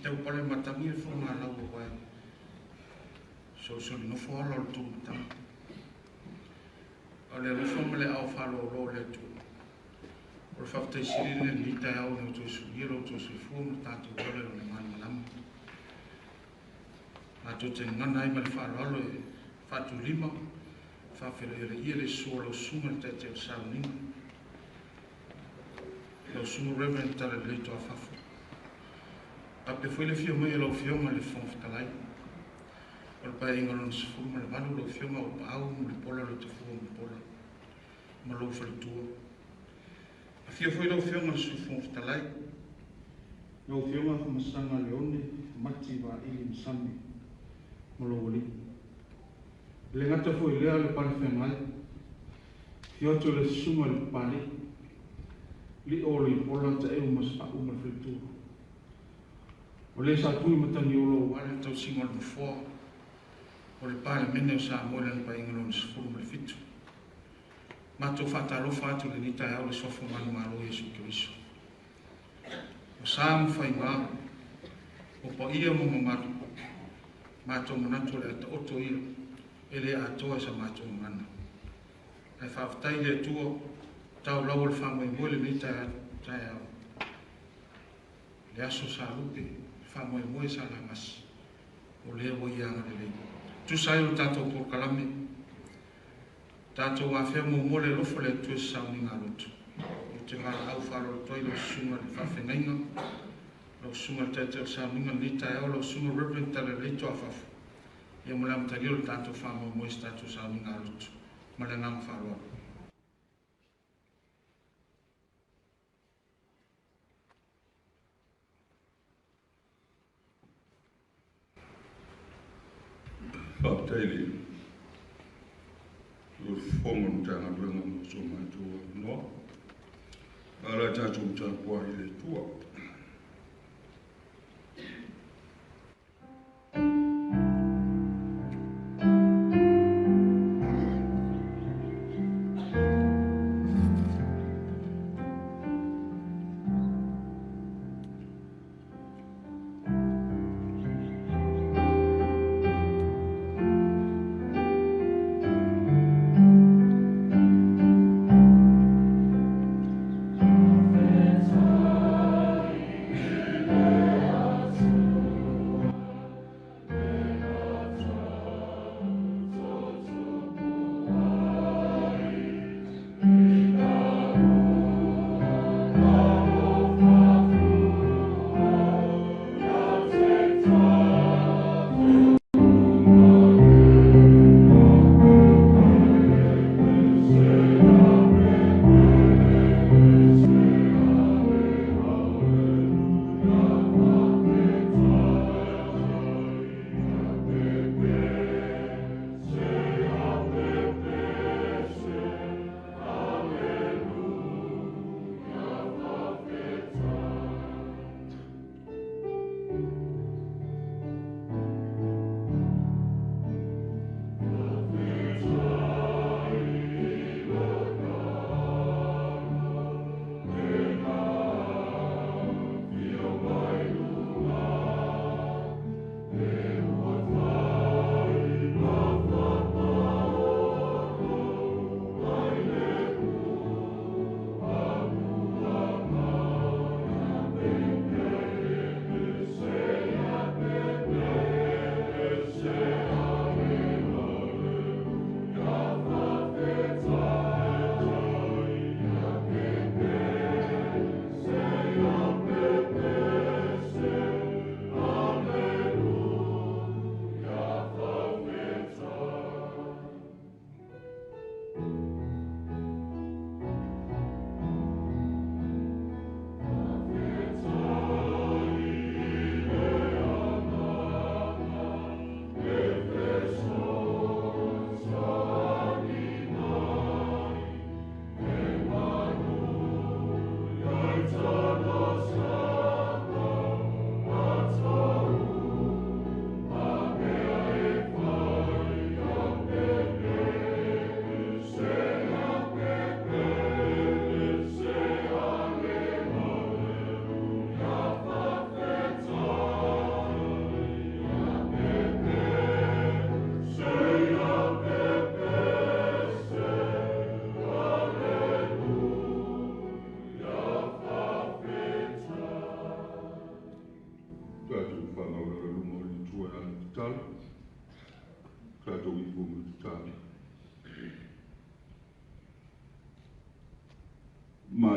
Tau pale matagi le fogalau aua e solisolinofo ala o le tumatagi. O le alofa ma le aao faaaloalo o le Atua. O le faafetai sili lenei i lenei taeao ina ua toe suia lo outou soifua ma le tatou ola i lona malamalama. Matou te gagana ai ma le faaaloalo e faatulima, faafeiloai le susu o lau susuga i le Taitai o le Sauniga, lau susuga Reverend Talalelei Tuafafo. Faapea foi le afio mai o lau Afioga i le Fofoga Fetalai o le Paeaiga Lona 18, lau Afioga Auuapaau Mulipola Lotofaga Mulipola ma lou faletua. Afio foi lau Afioga i le Sui Fofoga Fetalai, lau Afioga Afamasaga Leone Mati Vaili Masami ma lou alii. E le gata foi i lea o le palefeagai, afio atu o le susuga i le Papalii, Lio o Luipola Taeu Masefau ma le faletua. O le sa tui matagiolo aua le tausiga o le Nofoa o le Palemene o Samoa i lana Paeaiga Lona 17. Matou faatalofa atu i lenei taeao i le suafa manumalo o Iesu Keriso. O sa ma faiga, o paia ma mamalu, matou manatu o le a taoto ia e le atoa i sa matou gagana. Ae faafetai i le Atua, tau lau o le faamoemoe lenei taeao, le aso sa lupe, le faamoemoe sa lagasi, o lea ua ia agalelei. Tusa ai o le tatou polokalame, tatou afea muamua le alofa o le Atua i se sauniga lotu. Ou te valaau faaaloalo atu ai lau susuga i le faafeagaiga, lau susuga i le Taitai o le Sauniga i lenei taeao, lau susuga Reverend Talalelei Tuafafo, ia mo le amatalia o le tatou faamoemoe i se tatou sauniga lotu. Ma le agaga faaaloalo. Faafetai i le Fofoga o le Matagaluega mo so matou avanoa. A o le a tatou tapuai i le Atua.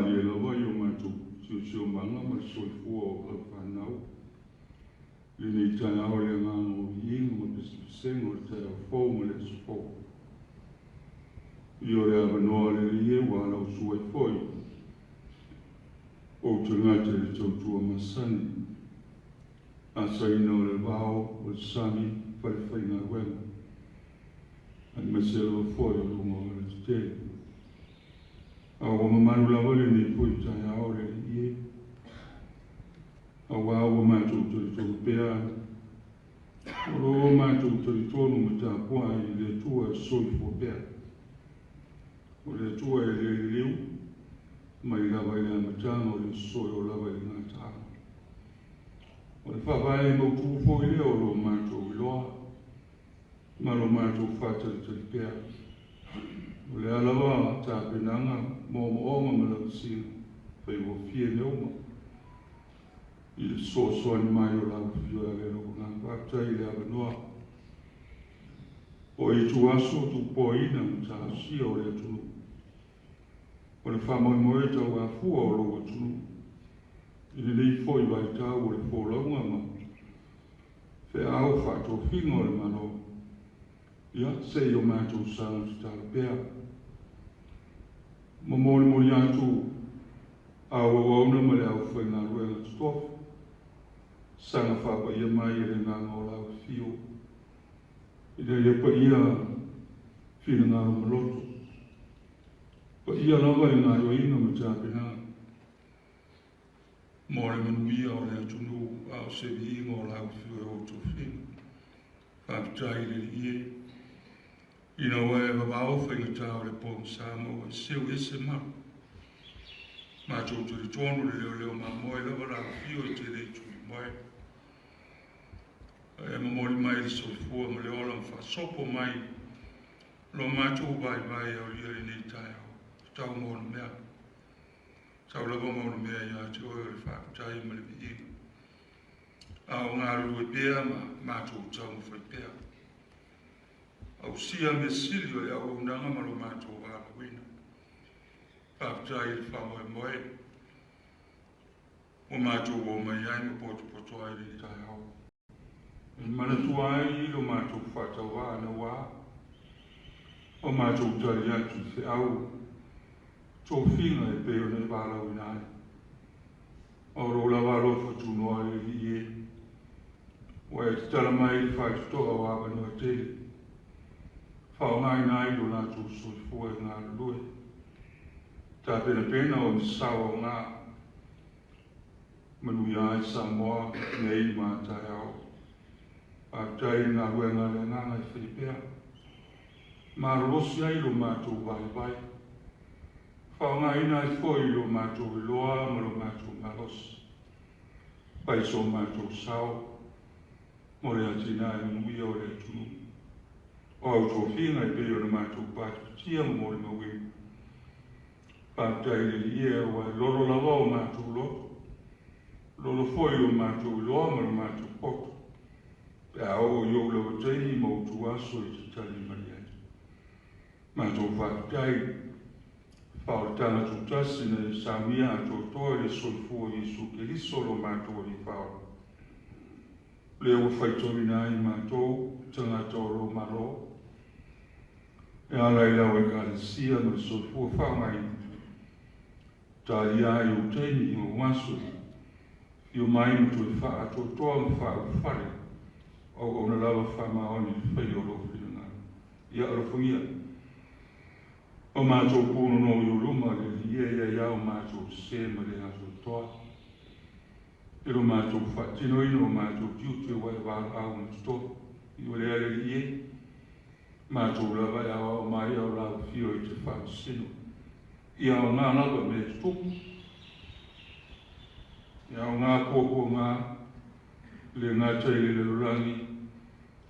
Malie lava i o matou siosiomaga ma le soifua o lau fanau i lenei taeao i le agaga o viiga ma pesepesega o le taeao fou ma le aso fou. I o le avanoa le Alii e ua alausu ai foi ou tagata i le tautua masani, asaina o le vao o le sami falefaigaluega, aemaise lava foi o luga o alatetele. A ua mamalu lava lenei foi taeao le Alii e, auā ua matou talitonu pea, o lo o matou talitonu ma tapuai i le Atua e soifua pea. O le Atua e le liliu mai lava i le amataga o le soe o lava i le gataaga. O le faavae mautū foi lea o lo matou iloa ma lo matou faatalitali pea. O le a lava tapenaga, moomooga ma lavasiga, faigofie mea uma i le fesoasoani mai o lau Afio e ala i lou Agaga. Faafetai i le avanoa o ituaso tupuaina ma talosia o le atunuu. O le faamoemoe tauafua o lou atunuu i lenei foi vaitau o le folauga ma feau faatofiga o le Malo. Ia, se i o matou saga tatalo pea. Momolimoli atu auauauna ma le aufaigaluega totofi, saga faapaia mai e le agaga o lau Afio, ina ia paia finagalo ma loto. Paia lava i gaoioiga ma tapenaga mo le manuia o le atunuu, a o se viiga o lau Afio e o tofiga. Faafetai i le Alii e, ina ua e vavao faigata o le pogisa ma ua e seu ese malu. Matou talitonu le leoleo mamoe lava lau Afio e te le tuli moe. E momoli mai le soifua ma le ola ma faasopo mai lo matou vaivai e aulia lenei taeao. Tau ma ona mea. Tau lava ma ona mea ia te oe o le faafetai ma le viiga. A o galulue pea ma matou taumafai pea. Ausia mea sili o le auaunaga ma lo matou valaauina. Faafetai i le faamoemoe ua matou o mai ai ma potopoto ai le taeao. E manatua ai lo matou faatauvaa naua o matou tali atu i feau tofiga e pei ona e valaauina ai. O lou lava alofa tunoa le Alii e, ua e tatala mai le faitotoa o avanoa tele, faaaogaina ai lo latou soifua e galulue, tapenapena o ni sao aoga, manuia ai Samoa nei ma taeao. Faafetai i le galuega a le Agaga e fai pea, malolosi ai lo matou vaivai, faaaogaina ai foi lo matou iloa ma lo matou malosi, fai so matou sao mo le atinae manuia o le atunuu. O au tofiga e pei ona matou patipatia ma molimauina. Faafetai i le Alii e, ua e lolo lava o matou loto, lolo foi lo matou iloa ma lo matou poto, pe a oo i ou lava taimi ma ou tuaso i te tali mai ai. Matou faafetai faaolataga tutasi na e saunia atoatoa i le soifua o Iesu Keriso lo matou Alii Faaola. Lea ua faitauina ai matou tagata o lo Malo, e ala i lau Ekalesia ma le soifua faaaogaina, talia ai ou taimi ma ou aso, fio mai ma toe faaatoatoa ma faaulufale auauna lava faamaoni i le faia o lou finagalo. Ia alofagia o matou punono i ou luma le Alii e, ia ia o matou sese ma le atoatoa i lo matou faatinoina o matou tiute ua e valaau ma totofi. I o lea le Alii e, matou lava e aoao mai ao lau Afio i te faamasino. Ia aoga lava mea tutupu, ia aoga puapuaga, le gata i le lalolagi,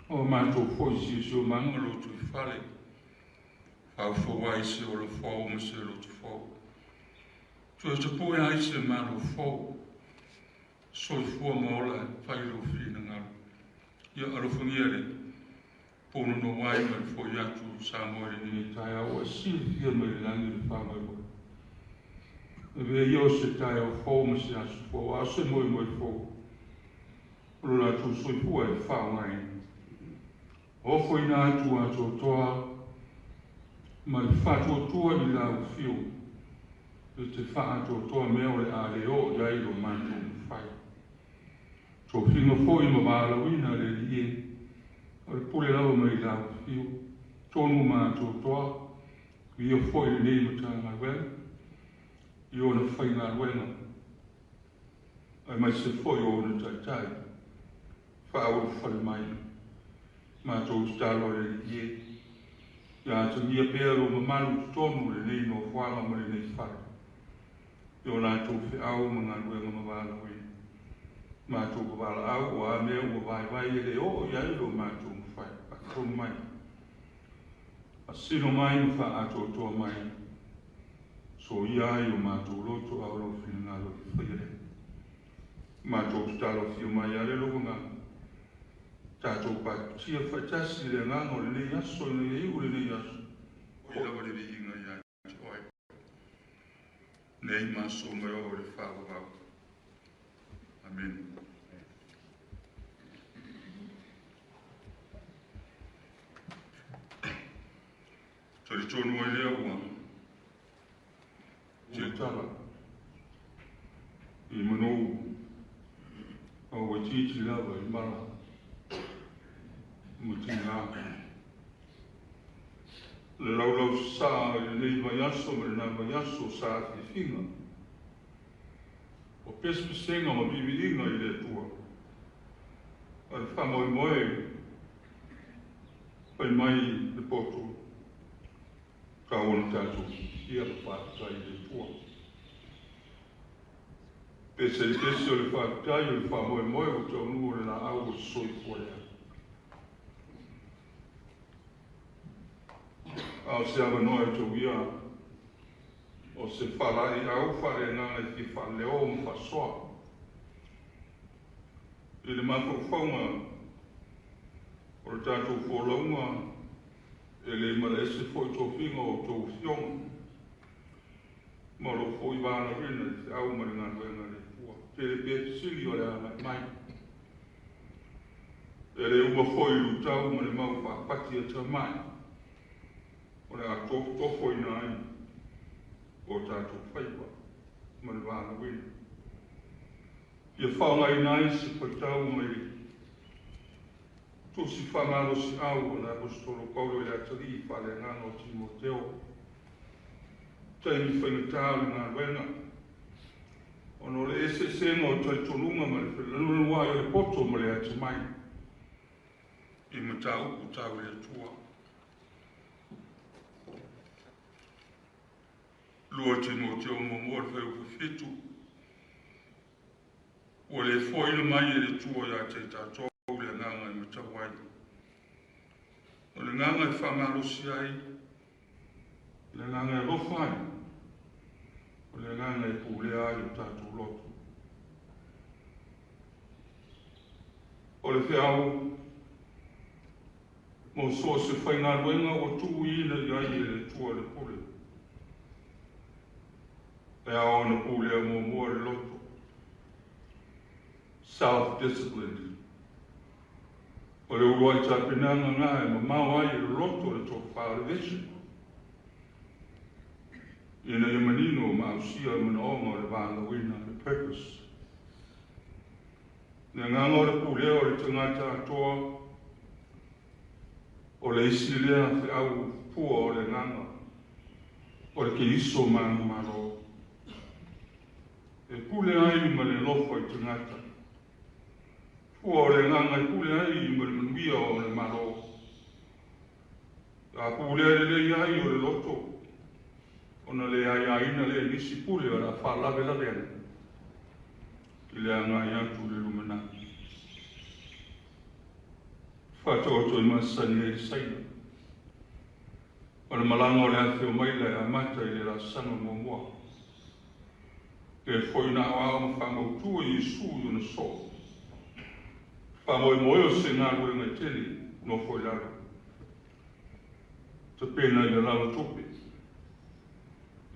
o matou foi siosiomaga ma lotoifale, faufau ai se ola fou ma se loto fou. Toe tapue ai se malo fou, soifua ma ola e fai lou finagalo. Ia alofagia le punono ai ma le foi atu Samoa i lenei taeao ua silafia mai le lagi le faamoemoe. Avea ia o se taeao fou ma se aso fou, a o se moemoe fou o lo latou soifua e faaaogaina. Ofoina atu atoatoa ma le faatuatua i lau afio e te faaatoatoa mea o le a le oo i ai lo matou mafai. Tofiga foi ma valaauina le Alii e, o le pule lava mai lau afio, tonu ma atoatoa, ia foi lenei Matagaluega i ona faigaluega, aemaise foi o ona taitai faaulufale mai. Matou tatalo le Alii e, ia atagia pea lou mamalu i totonu o lenei nofoaga ma lenei fale, i o latou feau ma galuega ma valaauina. Matou vavalaau o a mea ua vaivai e le oo i ai lo matou mafai, faatonu mai, faasino mai ma faaatoatoa mai, soia ai o matou loto a o lou finagalo e faia lea. Matou tatalo afio mai ia le lou agaga, tatou patipatia faatasi i le agaga o lenei aso ina ia iu lenei aso, o lava le viiga ia te oe, nei ma aso ma e oo i le faavavau. Amene. Talitonu ai lea ua tele tala i manou a ua itiiti lava i mala ma tigā. Le laulau sasaa i lenei vaiaso ma lena vaiaso sa afiafiga o pesepesega ma viiviiga i le Atua. A le faamoemoe fai mai le poto tau ona tatou fiafia ma faafetai i le Atua. Pese i pese o le faafetai o le faamoemoe ua taunuu o le laau o le soifua lea. A o se avanoa e tauia o se faalaeiau faaleagaga e fia faaleo ma faasoa i le mafaufauga o le tatou folauga e le malaese foi tofiga o outou afioga ma o lou foi valaauina i le feau ma le galuega a le Atua. Tele pea fesili o le agai mai. E le uma foi luitau ma le mau faapati a tamai o le a tofotofoina ai o tatou faiva ma le valaauina. Ia faaaogaina ai se faitau mai tusi faamalosiau o le Aposetolo Paulo i le atalii faaleagaga o Timoteo, taimi faigata o le galuega, ona o le eseesega o talitonuga ma le fealualuai o le poto ma le atamai i mataupu tau i le Atua. 2 Timoteo 1 le fuaiupu 7, ua le foaina mai e le Atua ia te i tatou le agaga e matau ai, o le agaga e faamalosi ai, o le agaga e alofa ai, o le agaga e pulea ai o tatou loto. O le feau mo so o se faigaluega ua tuuina i ai e le Atua le pule, e ao ona pulea muamua le loto, self-discipline. O le uluai tapenaga na e mamao ai le loto le tofa o le vision, ina ia manino ma ausia le manaoga o le valaauina, le purpose. Le agaga o le pulea o le tagata atoa, o le isi lea feau pua o le agaga o le Keriso manumalo, e pule ai ma le alofa i tagata. Fua o le agaga e pule ai ma le manuia o le Malo. A pulea lelei ai o le loto, ona le aiaina lea i nisi pule o le a faalavelave ai i le agai atu i le lumanai. Faataoto i masani ai le Saina. O le malaga o le afe o maila e amata i le laasaga muamua. Le foi na aoao ma faamautu e Iesu i ona soo. Faamoemoe o se galuega e tele nofo i lalo. Tapena i le lava tupe.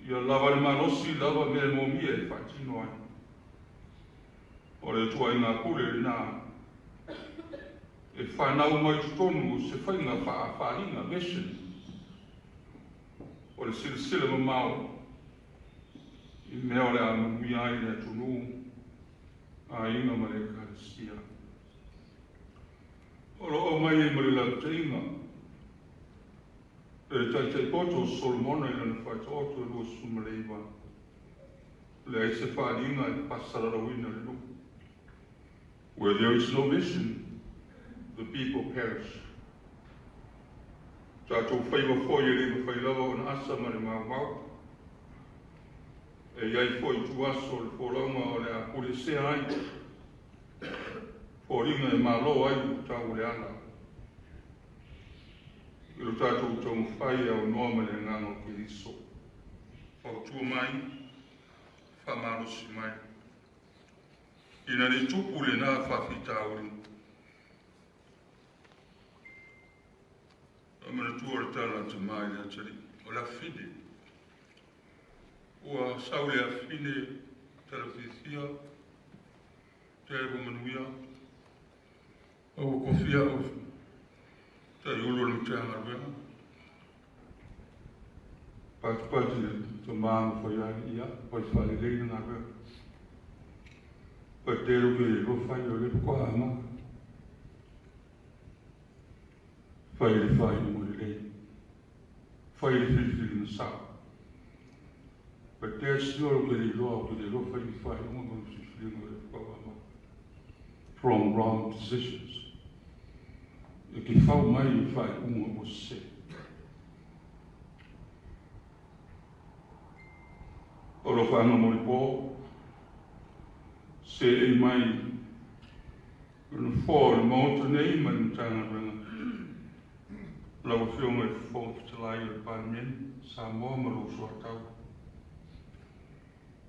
Ia lava le malosi lava mea e moomia e faatino ai. O le ituaiga pule lenā e fanau mai totonu o se faiga faaaliga mission. O le silasila mamao i mea o le a manuia ai le atunuu, aiga ma le ekalesia. O lo o aumai ai ma le lapataiga e le taitai poto o Solomona i lana faataoto e 29, leai se faaaliga e faasalalauina le nuu. Where there is no vision, the people perish. Tatou faiva foi e le mafai lava ona asa ma le maumau. E i ai foi ituaso o le folauga o le a pulesea ai, foliga e malo ai luitau o le ala. I lo tatou taumafai e aunoa ma le agaga o Keriso. Fautua mai, faamalosi mai. Ina ne i tupu lenā faafitauli. E manatua le tala a tamā i le atalii, o le afafine. Ua sau le afafine tala fiafia, te ua manuia, ua tofia au taiulu o le Matagaluega. Patupatu le tamā ma fai ane, ia, fai faalelei le galuega. Patelo ke le fai o le faatoa amata. Fai le faaiuga lelei. Fai le filifiliga sao. Patea sio ke le iloa, ke le iloa fai le faaiuga ma le filifiliga o le faatoa amata. From wrong decisions. E te fau mai i faaiuga ua sese. O alofaaga mo le po, seei mai i le Nofoa o le Maota nei ma le Matagaluega, lau Afioga i le Fofoga Fetalai o le Palemene, Samoa ma lou soatau.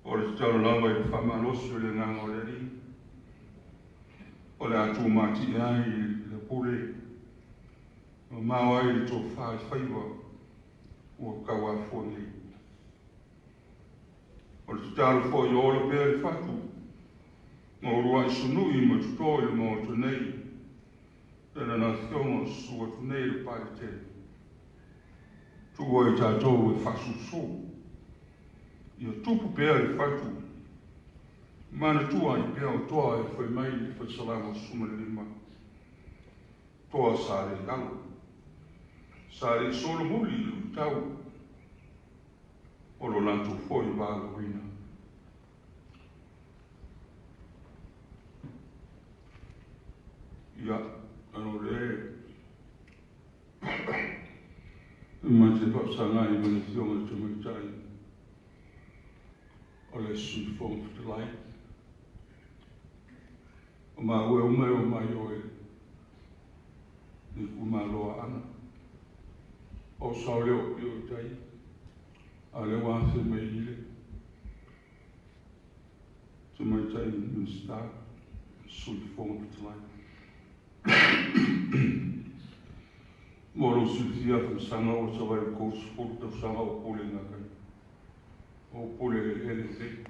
O le tatalo lava i le faamalosi o le agaga o le Alii, o le a tumatie ai le pule, mamao ai le tofa i faiva ua tauafoa nei. O le tatalo foi ia ola pea le fatu ma uluai sunui ma toto i le Maota nei, le lana Afioga o susu atu nei le Paletele. Tuua i tatou e faasusu, ia tupu pea le fatu, manatua ai pea o toa e fai mai le fai Salamo 15, toa sa le i alo, sa le i solomuli i le luitau, o lo latou foi valaauina. Ia, ano le ma te faafesagai ma le Afioga i le Tamaitai o le Sui Fofoga Fetalai. O maua e uma e o mai oe le itumalo Aana. O sao leo i o tai, a le ua afe mai i le Tamaitai Minisita, Sui Fofoga Fetalai. Mo lou silafia faamasanga ua savali i le 30 tausaga o pule gakai. O pule le ele sei.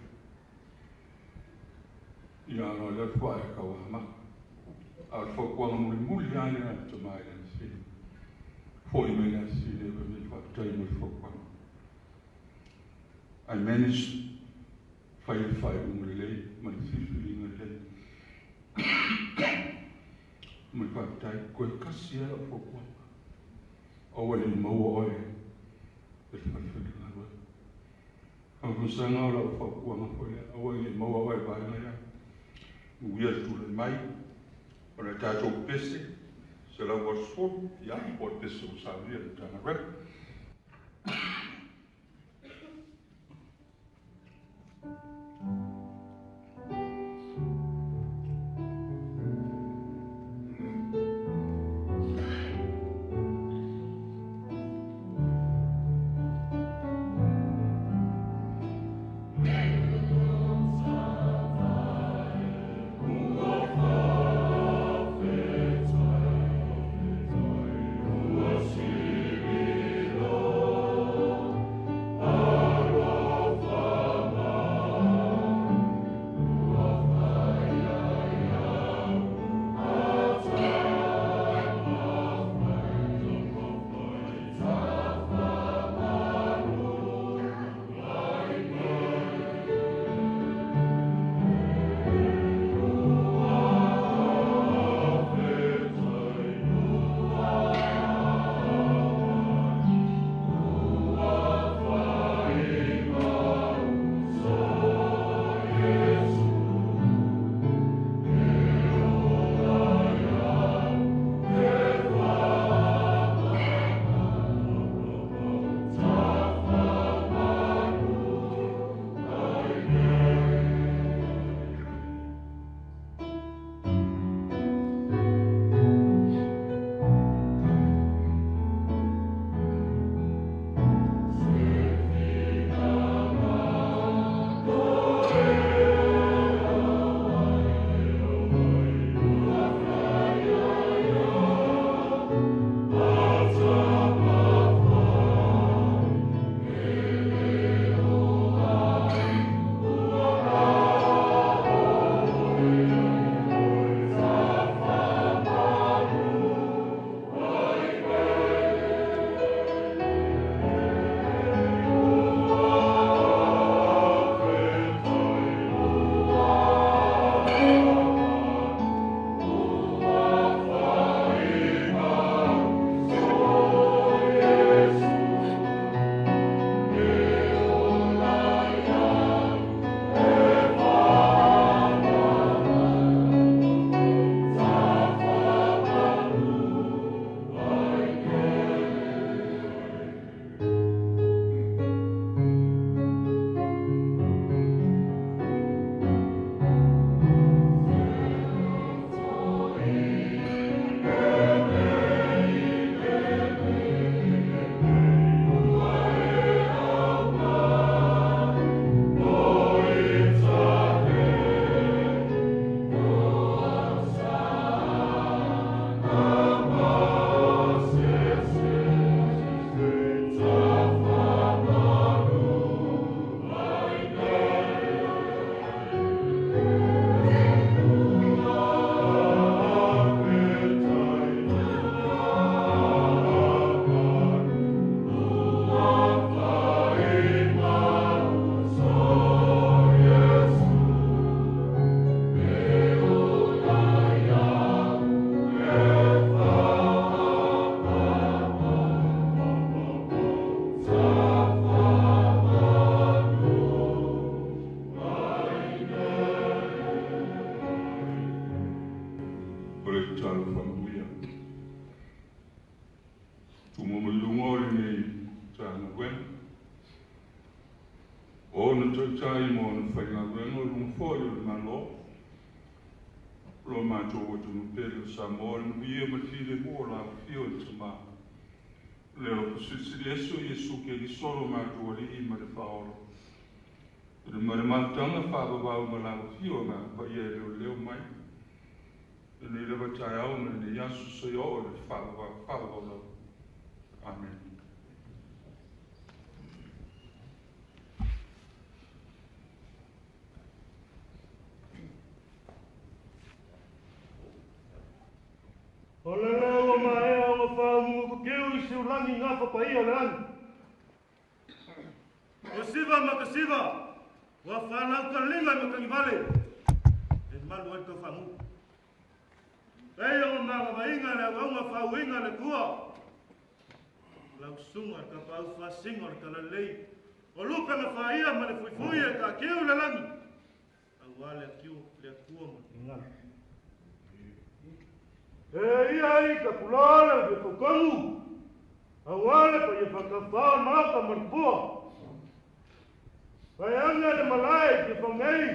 Ia ano le faatoa e tauamata. A o le fautuaga mulimuli lava lea a le tama i le afafine. Foi mai le afafine e mai faafetai mo le fautuaga. I managed fai le faaiuga lelei ma le filifiliga lelei. Ma le faafetai, toe tasi lava lau fautuaga. Aua le i maua oe e le falefaigaluega. Faamasanga o lau fautuaga foi lea, aua le i maua oe e vaega ia. Uia le tulai mai, o le tatou pese, 180, ia, po o le pese ua saunia e le Matagaluega. Faafetai mo ona faigaluega o luga foi o le Malo, lo matou atunuu pele o Samoa, le manuia ma le filemu o lau Afio i le Tamā, le alofa silisili ese o Iesu Keriso lo matou Alii ma le Faaola, i le ma le mafutaga faavavau ma lau Afio Agaga Paia e leoleo mai lenei lava taeao ma lenei aso seia oo i le faavavau faavavau lava. Amene. O le leo ua maea ona faaumugukukiu i siulagi gafa paia o le lagi. O siva ma kasiva, ua faalaukaliga i matagivale, e malu ai le taufagu. Pei ona magavaiga le auauna faauiga a le Atua, lau susuga i le tapaau faasino o le talalelei, o lupe na faia ma le fuifui e taakiu le lagi, aua le Atua ma le finagalo. E ia i ka puloa le ufifautonu, aua le paia faatafao o le Maota ma le Tupua. Vaeane le malae i Tiafau nei,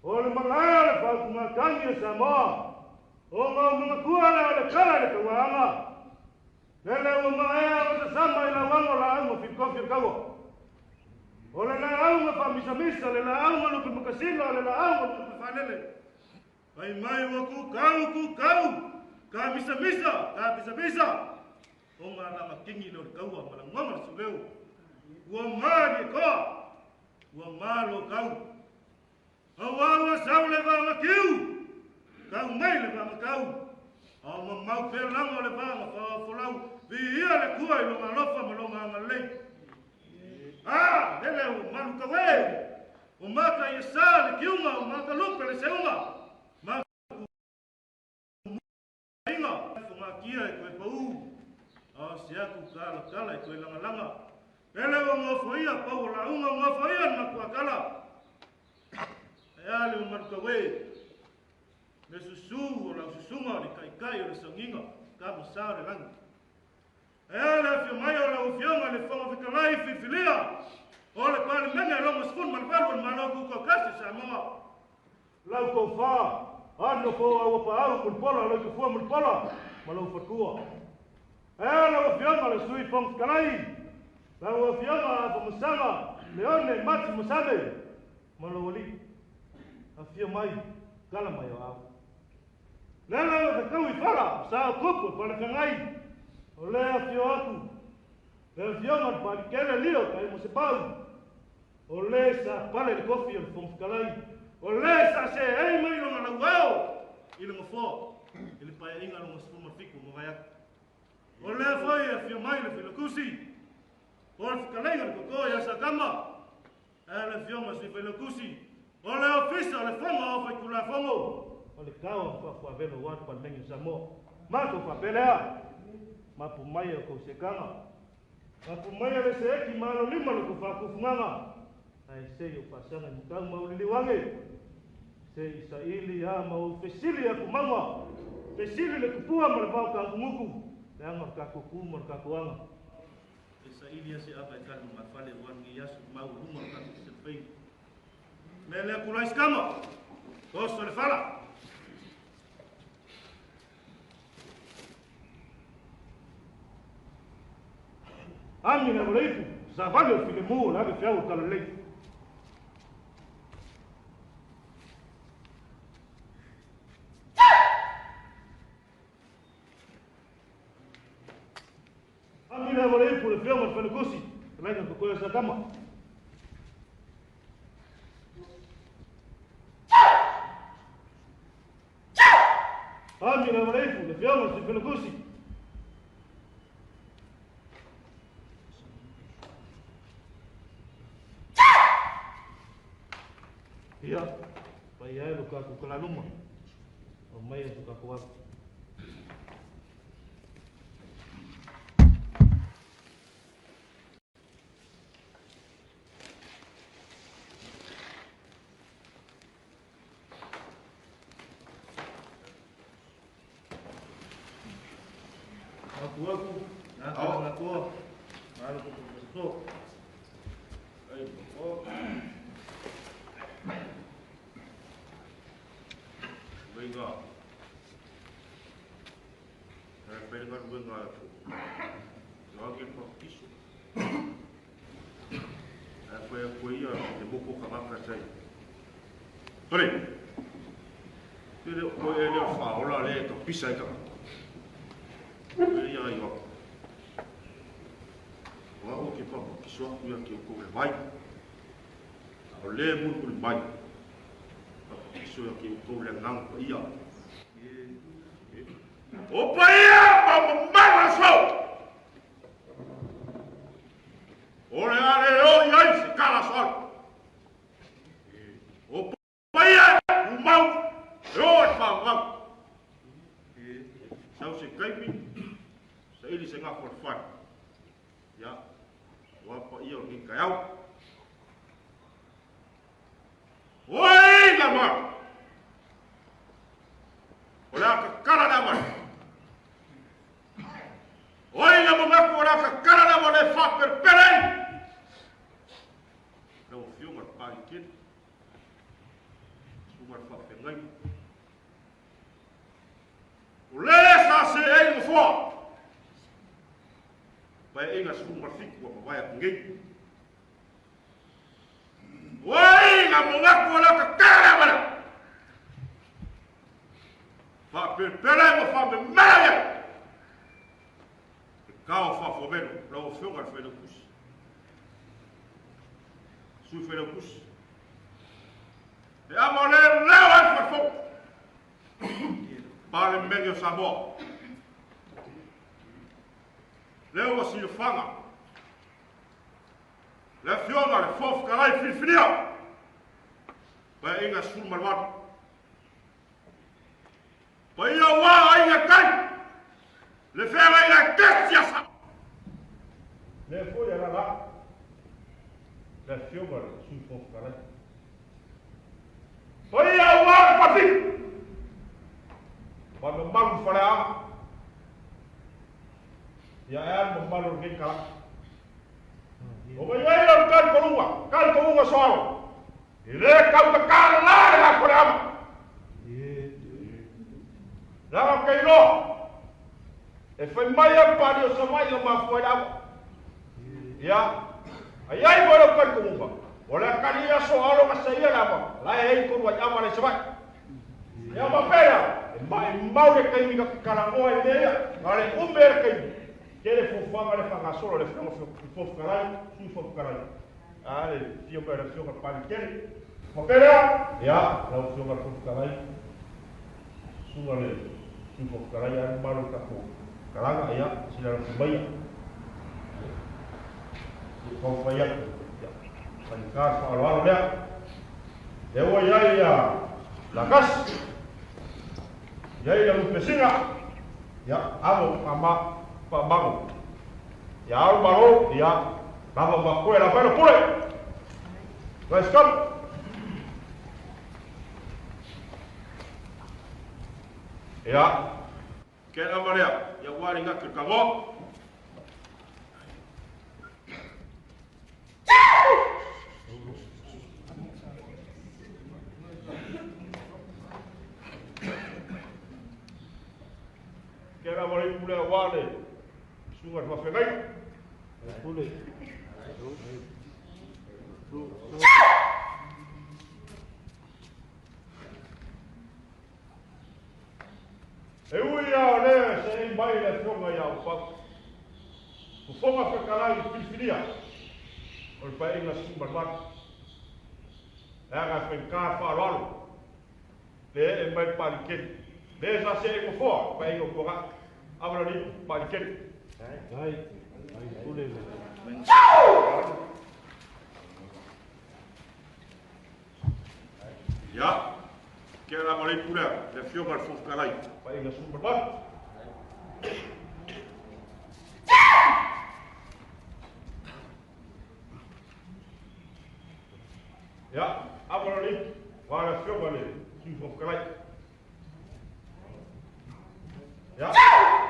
o le malae o le faautugatagi a Samoa, ona o manatua lea o le tala i le tauaanga, lele ua maea ona sasama i lauaga o laau ma filitofi o le taua. O le laau na faamisamisa, le laau na lupe makasina, o le laau na lupe faalele. Fai mai ua kukau, kukau, ka misamisa, ka misamisa. Ona alagatini lea o le taua ma lagona le siuleo. Ua malie toa, ua malo tau. Aua ua sau le vaaga tiu, tau mai le vaaga tau. A o mamau pea laga o le vaaga faafolau, viia le Atua i lona alofa ma lona agalelei. A, lele ua malu tau e, o mata i sa le kiuga, o mata lupe le seuga. Ma inga, fongatia e toe pau, a o se atu talatala e toe lagalaga. Lele ua nofoia pau o lauga, ua nofoia le matuatala. E a le ua malu tau e, le susu o lau susuga o le taitai o le sauniga, ka masa o le lagi. E a le afio mai o lau Afioga i le Fofoga Fetalai filifilia o le Palemene lona 18 o le Malo Tutoatasi o Samoa. Lau tofa, ano po au paau mulipola lau tafua mulipola ma lau fatua. E a lau Afioga le Sui Fofoga Fetalai, lau Afioga Afamasaga Leone Mati Masame ma lau alii. Afio mai, tala mai o au. Lele ua fetau i fala, sa o tupu e palefeagai. O le afio atu, le Afioga i le Palikele Lio Taimosepau. O le sa pale le kofi o le Fofoga Fetalai. O le sa seei mai lona lauao i le nofoa i le paeaiga lona 17 o mavae atu. O lea foi e afio mai le Failautusi, o le fetalaiga le Toto ia Satama, ae le Afioga i Sui Failautusi, o le Ofisa o le Fono Aoao Faitulafono, o le tao o faafuavelo aua le Palemene o Samoa. Matou faapea lea, mapu mai e o tou sekaga, mapu mai e le seeti ma alo lima lo tou faatufugaga, ae sei o faasaga i matau ma uliliu ane, se i saili a ma ou fesili aku mauga, fesili le tupua ma le vao tagugutu, leaga o le tatou tu ma le tatou aga. E saili a se ava e tali ma fale o anu i aso mau luma o tatou selefei. Me lea kulai skama, toso le fala. Ami na wala ipu, sa vale o filemu o le ave fiau o talalei. Ami na wala ipu le fiau ma le whanukusi, laina ko koe sa tama. Ami na wala ipu le fiau ma le whanukusi. Ia, pai ai lo kaku kalaluma. O mai e kaku aku. Aku aku, nā ka ngā toa, ngā lo ko ko. Ai, o. Faiga. Faiga luenga fu. Ioagi le papiso. Ae fai aku ai ia le moko kagaka sai. Tole. Tele o e le faaola le ka pisa ai tagata. Le ia ai o. O au ke papiso aku ia ke o le vai. O le mulimuli mai. Papiso ia ke o le ngang pa ia. O paia pa mamalu so. O le ale o i ai se kala sol. O paia umau e o e whaangau. Sau se kaimi, sa ili se ngā whai. Ia, o apa ia o ni kai au. Oi la mar. O le aka kala na mai. Oi la mangaku o le aka kala na mai le whaperpere. Lau afioga le Palikene. Suga le whaafeagai. O le sa se ei mafoa. Pai inga 17 wa mawai aku ngei. Oi nga mongaku o le aka kala na mai. Whaperpere ma whamemea ia. Te kao whawhameno, lau afioga le whainaukusi. Sui whainaukusi. E ama le leo ai whaifou. Pale meni o Samoa. Leo wa silafanga. Le afioga le fofkalai filifilia. Pai inga 18. Pai ia wā ai ia kai. Le whenga i la kesi asa. Le foi ala la. Le afioga le sui fofkalai. Pai ia wā pati. Pa no malu whare. Ia e anu malu ke kala. O mai ai lau kali kolunga, kali kolunga soalo. I le kau ka kala la le ha whare ama. Langa kei loa. E whai mai a pari o samai o mafua i lava. Ia. Ai ai mo lau kali kolunga. O le kali ia soalo ka sa ia lava. La e hei koru ai ama le samai. Ia ma pera. E mau le kaimi ka karangoa i mea. Nga le ume le kaimi. Ke le fofuanga le whangasolo le whanga fofkarai, sui fofkarai. A le fio mai le fioga pali kere. Ma pera, ia, lau fioga fofkarai. Sunga le sui fofkarai anu malu kako. Kalanga, ia, sila la fumaia. Fofaya, ia. Panika whaaloalo lea. E ua ia ia lakas. Ia ia lupesinga. Ia, amo, ama, pa mango. Ia alu malo, ia, lava ma koe la whaina pule. Let's go. Ia, ke ama lea, ia wari ngaki ka ngo. Ke ama lea pule a wale, sunga te wawhengai. Pule. E ui a o lea se ei mai le fionga ia o pau. Fufonga whakalai i filifilia. O le paenga sumalmatu. Le aga whenka whaaloalo. Le e mai palikeli. Le sa se e ngofoa paenga o kuanga. Awala ni palikeli. Ai. Pule le. Ia. Ke ala malei pulea, le fioga le fofkalai. Paenga sumalmatu. Ia, awala ni. Wala fioga le sui fofkalai. Ia,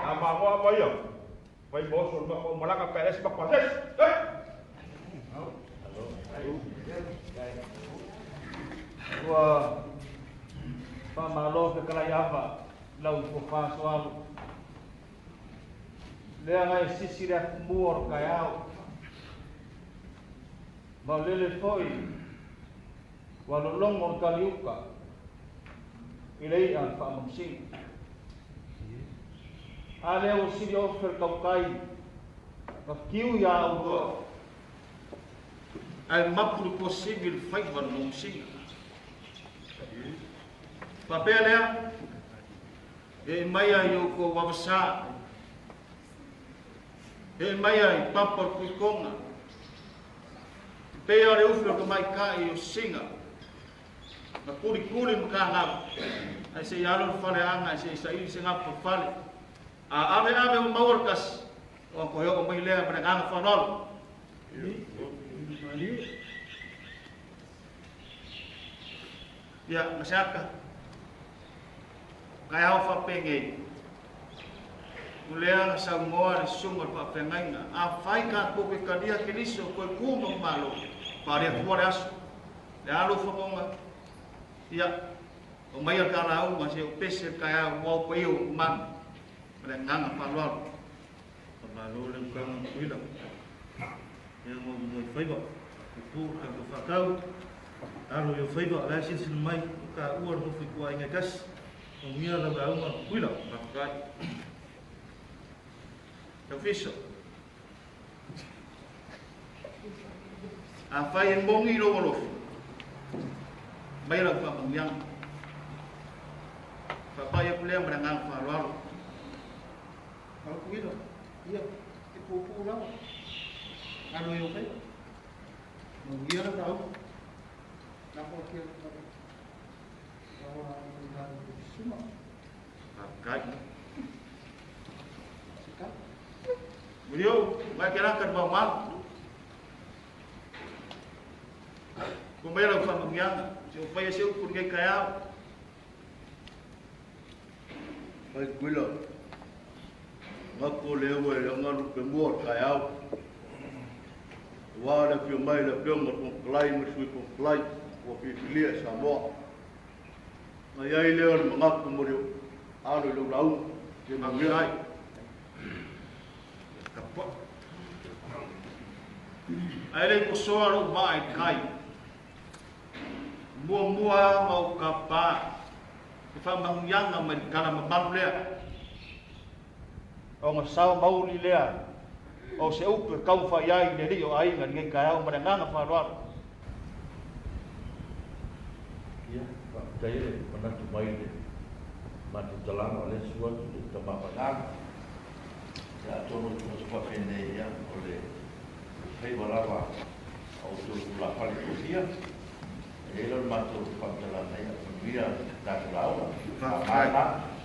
na mangoa ma ia. Vai moso ma ko malaka pa es pa pa es. Eh. Ua Faamalo fetalai Ava i lau tofa soalo. Lea na e sisi le atumua o le taeao. Ma o lele foi ua lologo le taliuta i le i'a le faamanusina. A lea ua sili ofe le tautai na fiu iā outou. Ae mapu le tuasivi i le faiva o le manusina. Faapea lea, ee maia i outou avasā, ee maia i papa o le tuitoga, e pei o le ufi o le tamaitai o Siga, na tulituli matagau, ae se i alu i le faleaga ae se i saili se gafa fale. A ave ave ua maua le tasi, ona toe oo mai lea ma le agaga faaaloalo. Ia, ma se ata, taeao faapenei, o lea na saunoa le susuga o le faafeagaiga, afai tatou te talia Keriso toe tu ma malo, faaleatua le aso, le a lou fanoga, ia, aumaia le ta lauga se i ou pese le taeao ua au paia ua mamalu, ma le agaga faaaloalo. Faamalo le utaga Tutuila. Ia ma ou faiva, puupuu le tatou faatau. Alo i ou faiva, o la e silasila mai, o taua le nofo ituaiga e tasi. Manuia lau lauga Tutuila. Faafetai. Taufiso. Afai e moni lou alofa, aumai lau faamanuiaga. Faapai atu lea ma le agaga faaaloalo. Tutuila, ia, e puupuu lava. Alo i ou faiva. Manuia lau lauga. Lafo atu ia suma. Faafetai. Mulio, mai ke raka mau mau. Ko mai lau faamanuiaga, se o faia se upu lenei taeao. Mai Tutuila, gako le eua e le agalu pe mua o le taeao. Aua le afio mai le Afioga i le Fofoga Fetalai ma le Sui Fofoga Fetalai ua filifilia e Samoa. Na i ai lea o le manatu mo le alo i lau lauga. Ia manuia. Faafetai. Tapuai. Ae le i tosoa lou vaa i tai. Muamua ma ou tapa le faamanuiaga mai le tala mamalu lea. Ona sao mauli lea o se upu e taumafai ai le alii o aiga i lenei taeao ma le agaga faaaloalo. Ia, faafetai le manatu mai i le matou talaga o lea e susu atu le tama faiaga. Ia atonu o se faapenei ia o le faiva lava a outou tulafale tofia. E i ai la o le matou faamatalaga ia manuia le tatou lauga. Faafetai.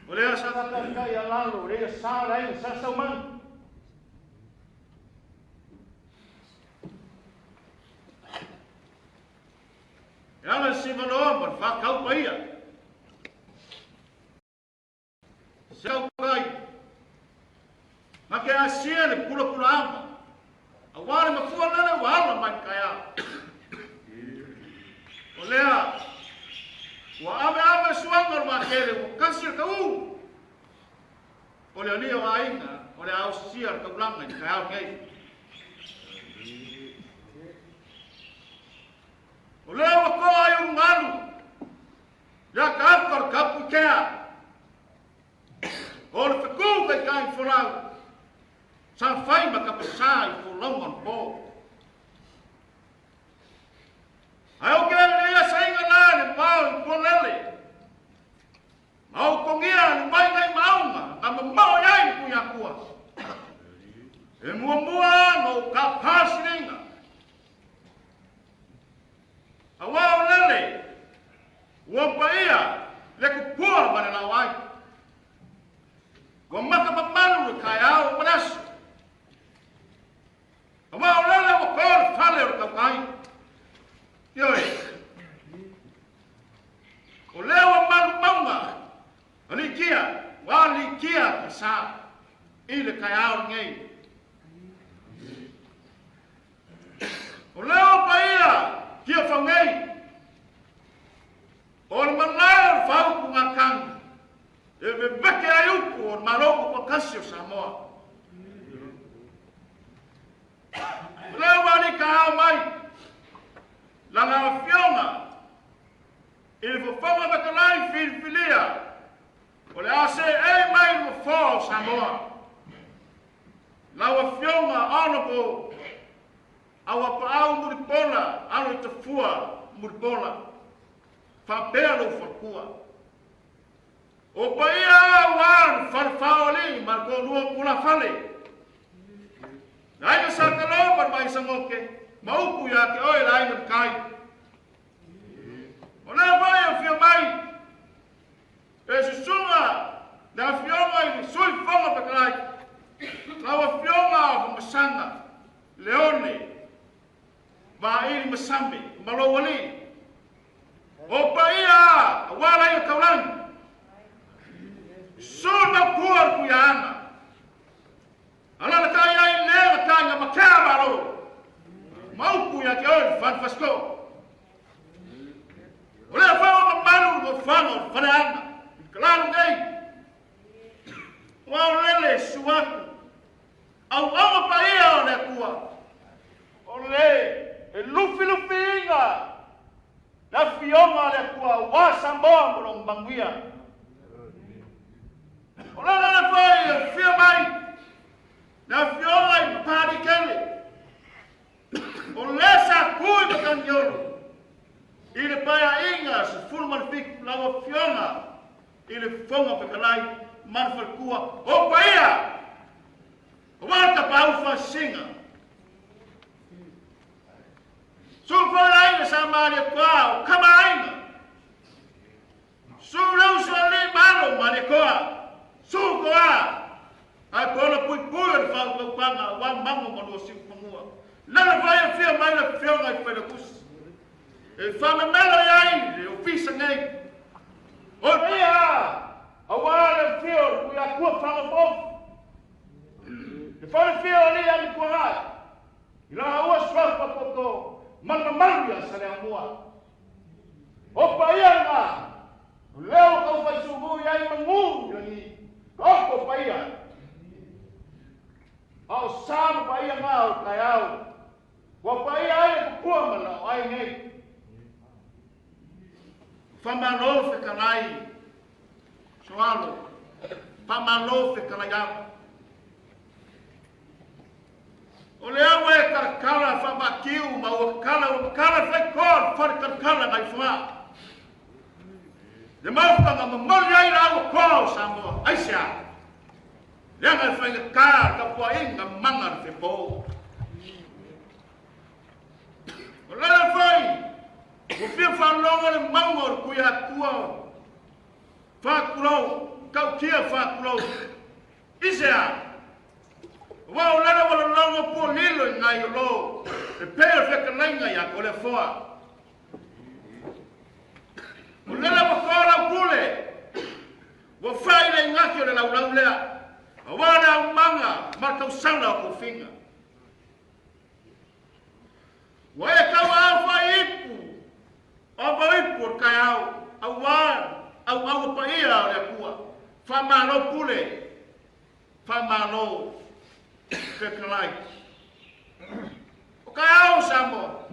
O lea sa faataitai a lalo, o lea sa le aiga sa Saumanu. E ala i le Sivaloa ma le Faatau Paia. Se tautai, na te asia le pulapulaaga, aua le mafua lele ua ala mai le taeao. O lea, ua aveave suaga o le vaatele ua kasi le tauu. O le alii o aiga, o le a osia le taulaga i le taeao lenei. O lea ua toa ai ulugalu, le ataata o le tapuitea. O le fetu taitai folau, sa fai ma tapasā i folauga o le po. Ae ou te le lenei asaiga la le vao i Tualele, ma ou togia le vai nai maauga na mamao i ai le Tuiatua. E muamua na ou tapa siliga, aua o lele ua paia le tupua ma le laoai. Ua maka mamalu le taeao ma le aso. Aua o lele ua to le fale o le tautai. Ioe. O lea ua malu mauga, aliitia, ua aliitia ka sa i le taeao lenei. Tiafau nei, o le malae o le faautugatagi e veveke ai upu o le Malo Tutoatasi o Samoa. O lea ua alii taao mai lana afioga i le Fofoga Fetalai filifilia o le a seei mai i le Nofoa o Samoa. Lau Afioga Honourable Auapaau Mulipola Aloitafua Mulipola, faapea lou faletua. O paia aua le fale o alii ma le toalua o tulafale. Le aiga Sa Talo ma le Vaisagote, ma upu ia te oe le aiga Matai. O lea foi e afio mai e susuga le afioga i le Sui Fofoga Fetalai, lau afioga Afamasaga Leone Vaili Masame ma lou alii. O paia aua lai o taulagi, susu pua le tuiaana, alalatai ai le mataiga matea malo, ma upu ia te oe le fale fasito. O lea foi ua mamalu le nofoaga o le faleaga i le talalu nei, ua aolele susu atu auauna paia o le Atua, o le e lufilufiina le afioga a le Atua aua Samoa ma lona manuia. O le ala foi e afio mai le afioga i Papaliitele, o le sa tu i Matagiolo i le paeaiga 17, lau afioga i le Fofoga Fetalai ma le faletua. O paia aua le tapaau faasisiga. Susu foi le aiga Sa Malietoa o Kamaaiga, susu le uso alii ma alo Malietoa, susu toa ae pola puipui o le faautautaga aua mago ma lua siufanua. Lele foi afio mai le afioga i Failautusi e faamemelo i ai le ofisa nei. O ia aua le afio o le Tuiatua Fagafofu, le falefia o alii Amituanai, i laua suafa toto ma le mamalu ia Saleaaumua. O paia lena, o lea ua taufaisugū i ai manu i lagi, taoto paia. A o sa ma paia ngā o le taeao, ua paia ai le tupua ma lau ai nei. Whamalo fetalai, soalo, whamalo fetalai au. O le au e karakara whamakiu ma ua kala ua kala whai koa whare karakara ngai wha. Le maufanga mamoli ai la ua koa o Samoa, aisea. Leaga e whainga kā ka pua inga manga le fepo. O lele whai, ua fia whanonga le maunga o le kuia atua, whākurau, kautia whākurau. Isea, ua o lele wala longo pua lilo i ngai o lo, e pē o whekalainga ia ko le foa. O lele ua koa lau pule, ua whai le ingaki o le laulau lea, a wā le au manga ma tausala o koufinga. Ua e kau au whai ipu, o mau ipu o le kai au, au wā, au au paia o le akua, whamalo pule, whamalo fetalai. O kai au Samoa,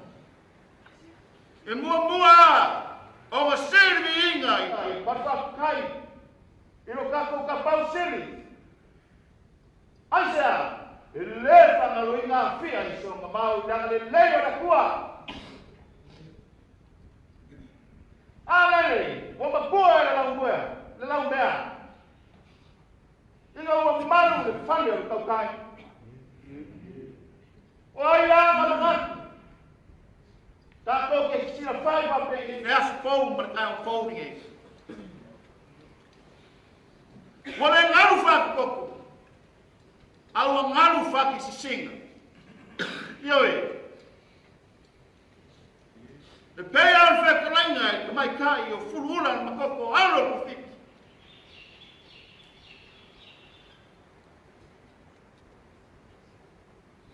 e mua mua o nga sili inga i patawhai i lo tātou ka pau sili. Aisea, e le whangalo i ngā whia i songa mau i ranga le lei o la kua. A lele, ua mapua e le lau mea, le lau mea. Ina ua malu le fale o le tautai. O ai la nga mangatu. Tātou ke sila whai wā pe i le aso fou ma le tai o fou ni e. Ua le ngalu whakakoko, a ua ngalu whakisisinga. Ioe, e pei au le whekalainga e te maitai o furuula le makoko alo o kufiki.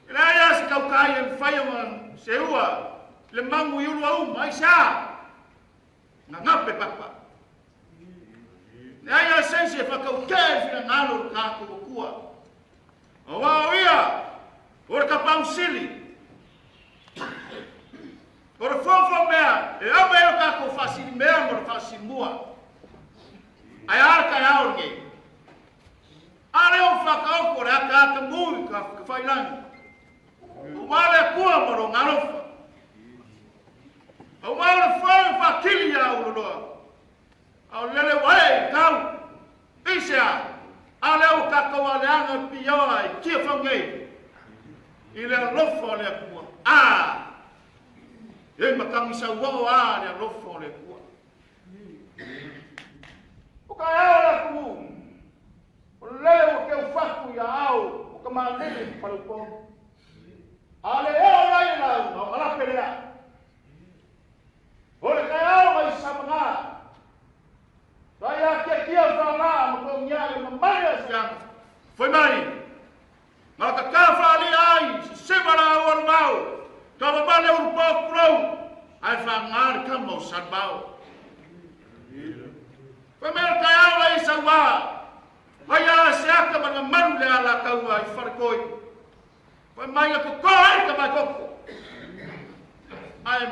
E lea ia se kaukai e mwhai o se ua. Le magu i ulu auma, aisea? Gagape papa. Leai lava se isi e faatautea i le finagalo o le tatou Atua. Aua o Ia o le Tapaau Sili, o le foafoamea e ave ai lo tatou faasilimea ma le faasimua. Ae a le taeao lenei? A lea ua faataoto le ataata mu i tafailangi, aua le Atua ma Lona alofa. Aua o le foe ua faatili ia Uloloa, a o lele ua ee i tau. Aisea? A lea ua tatou aleaga pioa i Tiafau nei, i le alofa o le Atua. A! E matagi sauoo a le alofa o le Atua. O taeao o le atunuu, o lele ua teufatu i aao o tamalii ma faleupolu. A le oo mai le lauga o Alape lea. O le taeao mai Samaga. Sa ia tiatia faalaa ma togia i mamale o siaga. Foi mai. Ma ka faalia ai sesema la au alumau. Ka mamale ulu pau kulou. Ai whaanga le kama o Sanbao. Foi mai le taeao la i saua. Ai a se aka ma le mamalu le ala kaua i wharekoi. Fai mai na koko ai ka mai koko. Ai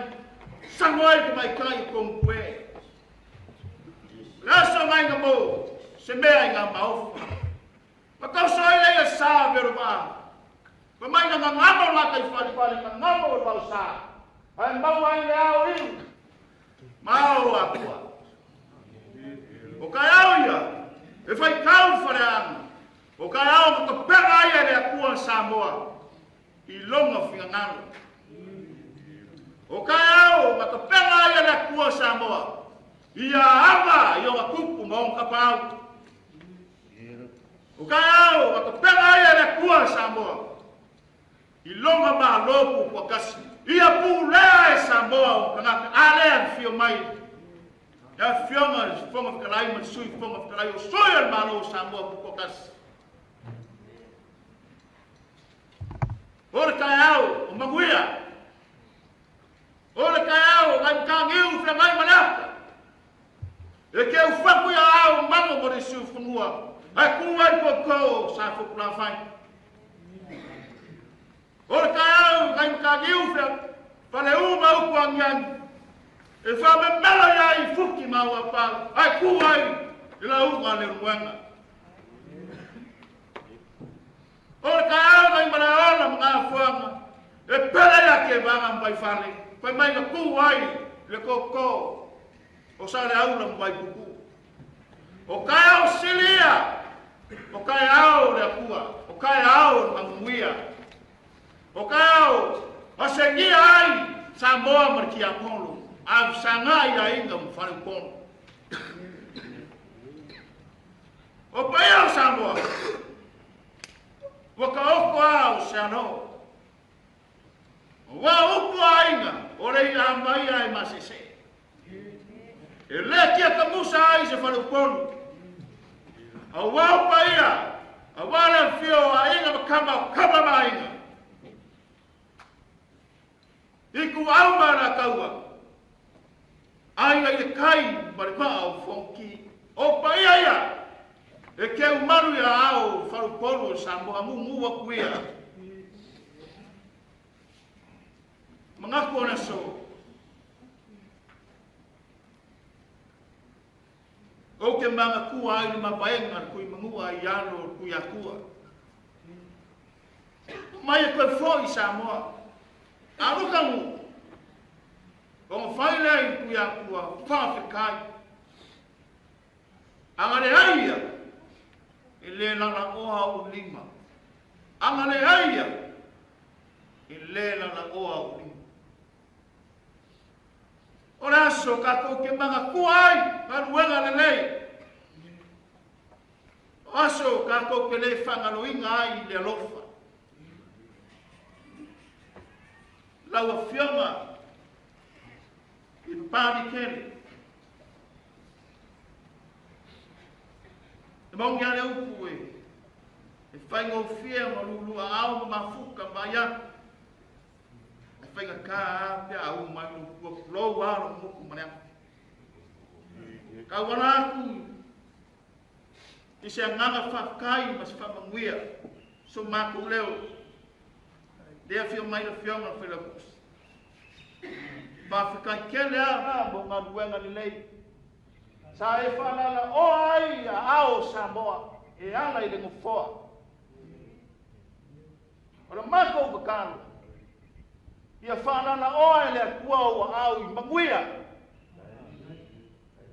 sango ai ka mai kai kong kue. Le aso ngai nga mo se mea i ngā maofa. Ma kau so ai lei sa vero va. Fai mai na ngangamo la kai whare whare ngangamo o vau sa. Ai mau ai le ao iu. Mao atua. O kai ao ia, e whai kau whare anga. O ka ao ma tapena ai e le Atua Samoa i lona finagalo. O ka ao ma tapena ai e le Atua Samoa ia ava i ona tupu ma ona tapaau. O ka ao ma tapena ai e le Atua Samoa i lona malo pupuakasi. Ia pulea e Samoa o tagata a lea na fio mai le afioga i le Fofoga Fetalai ma le Sui Fofoga Fetalai o sui o le Malo o Samoa pupuakasi. O le taeao o manuia, o le taeao o nai mataniu feagai ma le ata, e ke ufaku ia ao mamo mo le isiu fanua, ae ku ai koukou sa fopulafai. O le taeao nai mataniu fea fale uma upu agiagi, e whamemela ia i fuki ma ua pau, ae ku ai i la uga le ruenga. O le taeao nai malaola ma ngā fuanga, e pele ia ke vanga mbai fale, fai mai na ku ai le koko o sa le aula mbai pupu. O kaeao silia, o kaeao le akua, o kaeao le manguia. O kaeao asengia ai Samoa ma le tiakono, a sanga i aiga ma faleupolu. O paia o Samoa, ua ka oko a o se alo. Ua upu aiga, o le ia mai ai masese. E le kia ka musa ai se faleupolu. A ua o paia, a ua le fio aiga ma kama o kama ma aiga. I ku au ma la kaua. Aiga i le kai ma le maa o fonki. O paia ia, e ke umaru ia ao faleupolu o Samoa mumu aku ia. Mangaku o naso. O ke mangakua ai le mapaenga le kui mangua ai alo le kui akua. Mai e koe foi Samoa. Aluka ngu. O nga whai lea i kui akua, whawhekai. Anga le ai ia, e le lala oa o lima. Anga le ai ia, e le lala oa o lima. O le aso kātou ke mangakua ai, galuega lelei. O aso kātou ke le whangaloinga ai i le alofa. Lau afioga i papani kele. E maungi ale upu e, e whaingofia ma lulua ao ma mafuka ma ia. Whainga kā pe a u mai lo kua pulou a lo moku manea. Ka wala aku i se anganga whawhakai ma se whamanguia so mākou leo. Lea fio mai le fionga whaila kusi. Whawhakai kele a mo ngā ruenga ni lei. Sa e whanala o ai a ao Samoa e ala i le ngofoa. O le mākou kakalo. Ia whanala o ai le akua o au i manguia.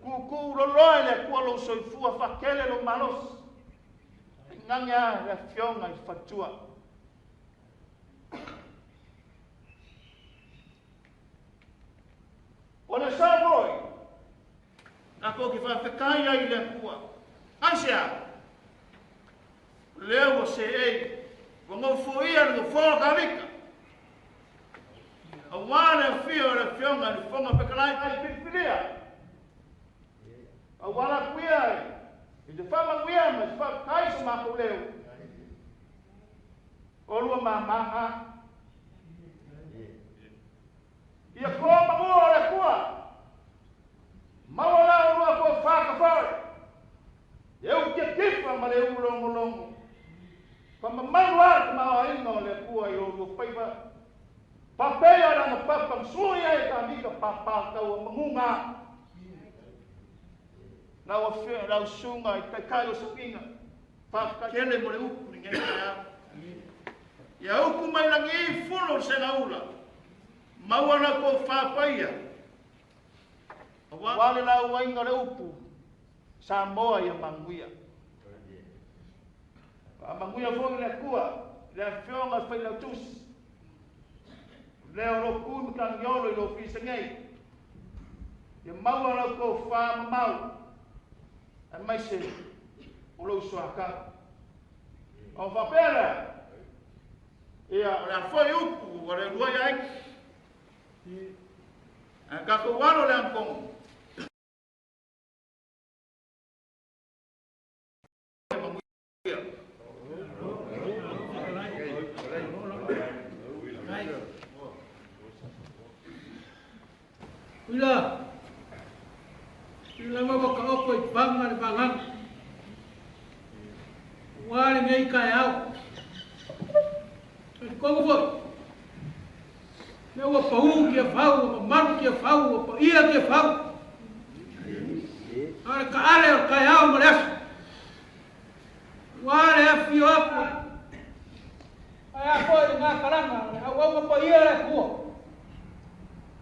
Kuku loloa le akua lo soifua whakele lo malos. Nganga le fionga i fatua. O le sāmoi, nā kō ki whawhekai ai le akua. Ai se a? Leo o se ei, wa ngō ia le ngō ka vika. A wā le whio le fionga le whonga pekalai ai pilipilia. A wala kuia ai, i te whamanguia ma te whawhekai sa mākou leo. O lua mamanga. Ia kō mangua o le kua. Maua la o lua kua whakawhai. E u kia tifa ma le ulongo longo. Pa mamalu a te maua inga o le kua i o lua whaiva. Papea ranga papa msui ai ka mika papa tau mangunga. Lau awhea, lau sunga i kai kai o sapinga. Whakakele mo le upu ni ngei mea. Ia upu mai langi i funo se ula. Maua na ko whāpaia. Wale lau ainga le upu. Samoa ia manguia. A manguia foi le kua. Le afionga whai lau tusi. Leo lo kumi ka ngiolo i lo fisa ngei. Ia maua lau ko wha mamau. A mai se o lo usua. O whapera. Ia o le afoi upu o le rua ia. A kako walo le angkongo. Ila, ila wawa ka oko i panga le mangang. Wale ngei kai au. E kongo foi. Me ua pau kia fau, ua mamalu kia fau, ua pa ia kia fau. Ale ka ale o kai au ma le aso. Wale a fio aku. Ai a koe le ngā karanga, le au au pa ia le kua.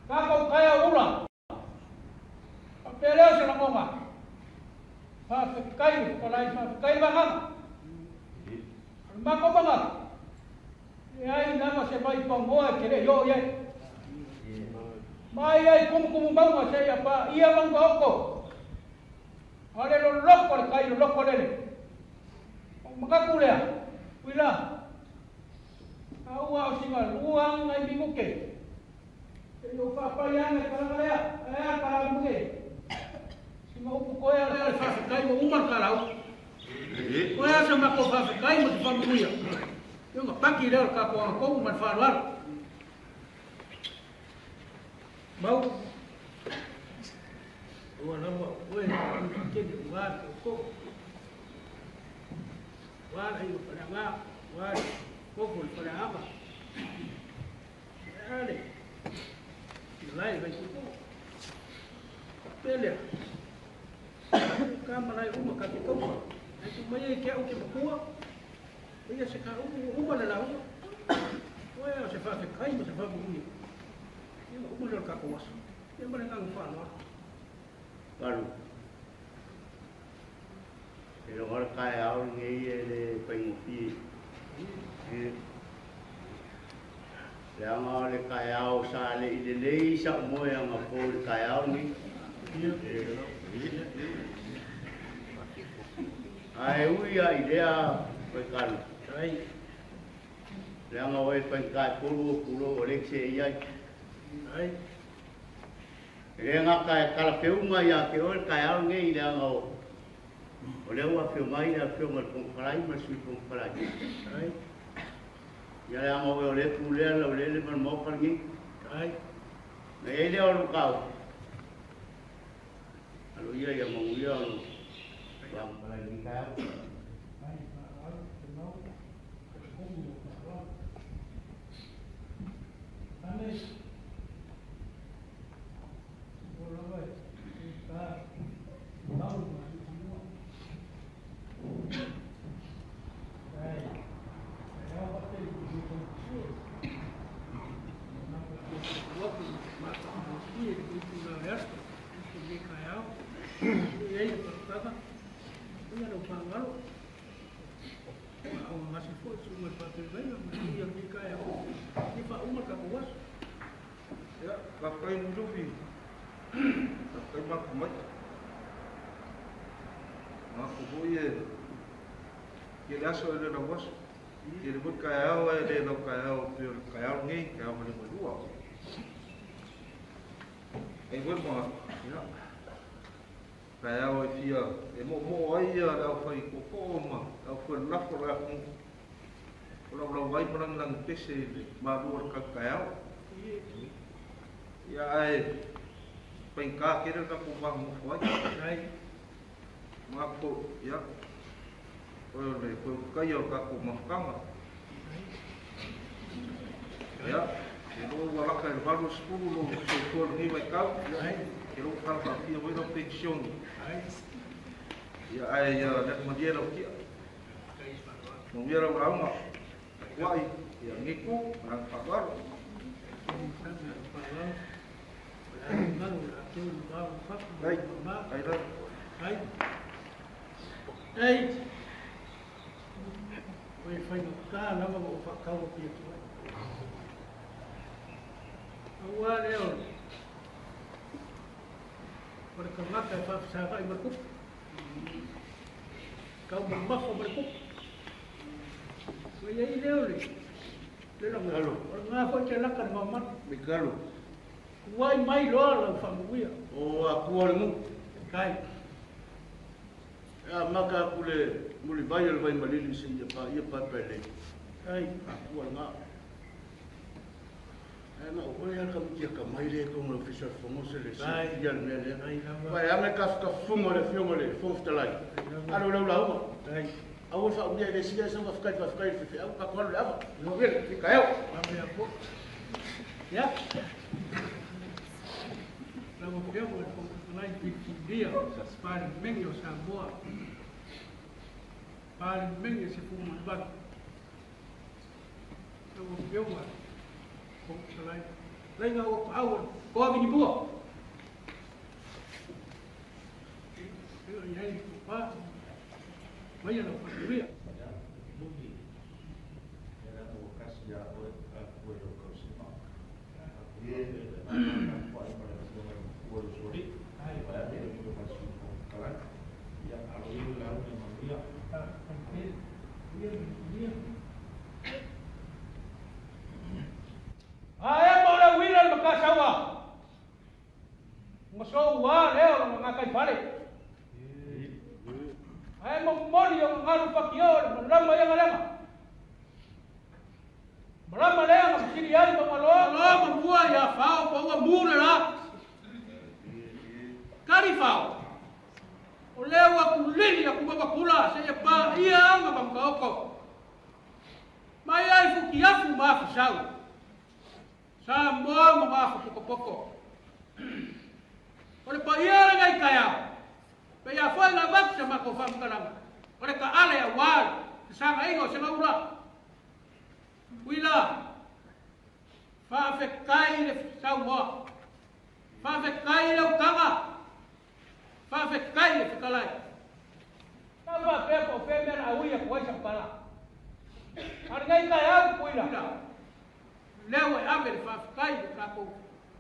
Kākau kai au ula. Pa pere o se langonga. Pa whikai, pa lai pa whikai wanganga. Mako manga. E ai nama se mai pa moa ke le yo ye. Mai ai kumu kumu maunga se ia pa ia manga oko. Ale lo loko le kai lo loko lele. O makaku lea. Uila. Au au singa luang ngai minguke. E o papai anga kalanga lea. E a kala muke. Singa upu koe ale le whawhikai mo umar karau. Koe asa mako whawhikai mo te whamuia. Ionga paki leo ka koa kongu man wharuaru. Mau. Ua lama oe kene ua te ko. Ua lai o whareanga, ua koko le whareanga. Ale. Lai vai kuku. Pelea. Ka malai uma ka te kausa. Ai tu mai ai ke au ke makua. Ia se ka umu uma le lau. Oe o se wha kai mo se wha muia. Ia ma uma le ka kawasa. Ia ma le ngang wha. Paru. E lo hora kai au ngei e le paingofi. Le anga le kai au sa le i le lei sa moe anga po le kai au ni. Ai ui a i lea koe kalu. Le anga oe pai kai pulu o pulo o lekse i ai. Le anga kai kala feunga ia ke oe kai au ngei le anga o. O lea ua feo mai le afioga i le Fofoga Fetalai ma le Sui Fofoga Fetalai. Ia le anga oe o le pulea lau lele ma le maoka lenei. Na iai lea o lukau. Alo ia ia manuia o lo vaga i taeao. Faafetai Lufilufi, faafetai mapu mai. Mapu foi e tele aso e le lau aso. Tele foi taeao e le lau taeao pei o le taeao lenei, taeao ma le malua. Ai foi ma, ia, taeao e fia e moomoo ai ia le aufai tootoo ma le aufai lelafo o le atunuu. O laulau ai ma lagilagi pese i le malu o le tatou taeao. Ia ae faigata tele le tatou vanonofo ai. Manatu foi, ia, o le toe ulutaia o le tatou mafutaga. Ia, e lou ua lata i le 80 lou soifua i lenei vaitau, ia, e lou tala faafia foi lau penisione. Ia ae ia lea malie lau tia. Manuia lau lauga, tapuai, ia lenei itu, ma le faaaloalo. Ai, ai lava. Ei, o e whaingata lava o whakawa pia tu ai. Aua lea o le tagata e faafesagai ma le tupu. Kau mamafa ma le tupu. Ua iai lea o le le lagona. O le gā foi te laka le mamanu. Mikalo. Uai mai loa lau faamanuia. O Atua le nuu. Kai. E amata atu le mulivai o le vaimalili seia paia paepaelei. Ai. Atua lena. Ae na o oe lava le tamaiti atamai lea e tonu i le Ofisa o le Fono se le silafia le mea lea. Aua e aga i tafatafuga o le Afioga i le Fofoga Fetalai, alo i lau lauga. Aua le faaumia e le isi lea sau faafetai faafetai i le faifeau, tatou alu i le ava. Manuia le taeao. Ia. Lau Afioga i le Fofoga Fetalai, filifilia Palemene o Samoa, Palemene 18. Lau Afioga i le Fofoga Fetalai, leiga ua paau o le toa vinimua. Ia i ai le tofa, maia lau faamanuia. Ia, Lufilufi, ia leaga ua tasi ia oe atu e lau tausima. Atu le agaga tapuai ma le afioga i le matua o le Usoalii, vaeane le afioga i le Sui Fofoga Fetalai. Ia, alo ia le lauga ia manuia. Ae ma o le uila le matasaua. Ma sou ua lea o lona gataifale. Ae momoli o gagalu patio le malama ia galega. Malama lea na masili ai ma maloa loa ma mua ia fao pa ua mu le la. Kari fao. O lea ua kulili aku mapakula se ia pa ia anga ma makaoko. Mai ai fukiafu ma afisau. Samoa ma mafu pokopoko. O le paia lenei taeao, pe ia foi na avatu sa matou faamatalaga, o le taale aua le fesagaiga o Segaula. Uila, faafetai le saunoa, faafetai le utaga, faafetai le fetalai. Tau faapea po o fea mea na aui atu ai sau tala. A o lenei taeao Tutuila, lea ua e ave le faafetai i lo tatou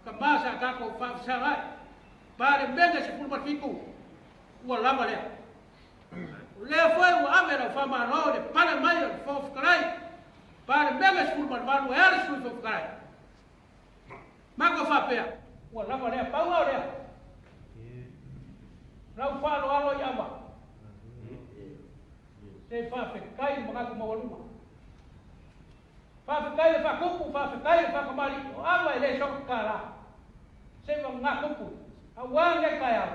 tama sa tatou faafesagai, Palemene 17, ua lava lea. O lea foi ua ave lau faamalo i le pale mai o le Fofoga Fetalai, Palemene 18 e a le Sui Fofoga Fetalai. Matou faapea, ua lava lea, pau lava o lea. Lau faaaloalo i ava, se faafetai i le manatu maualuga. Faafetai le faakupu, faafetai le faakamalii, o ava e le soka kālā. Se vagagā kupu, auā lenei taeao.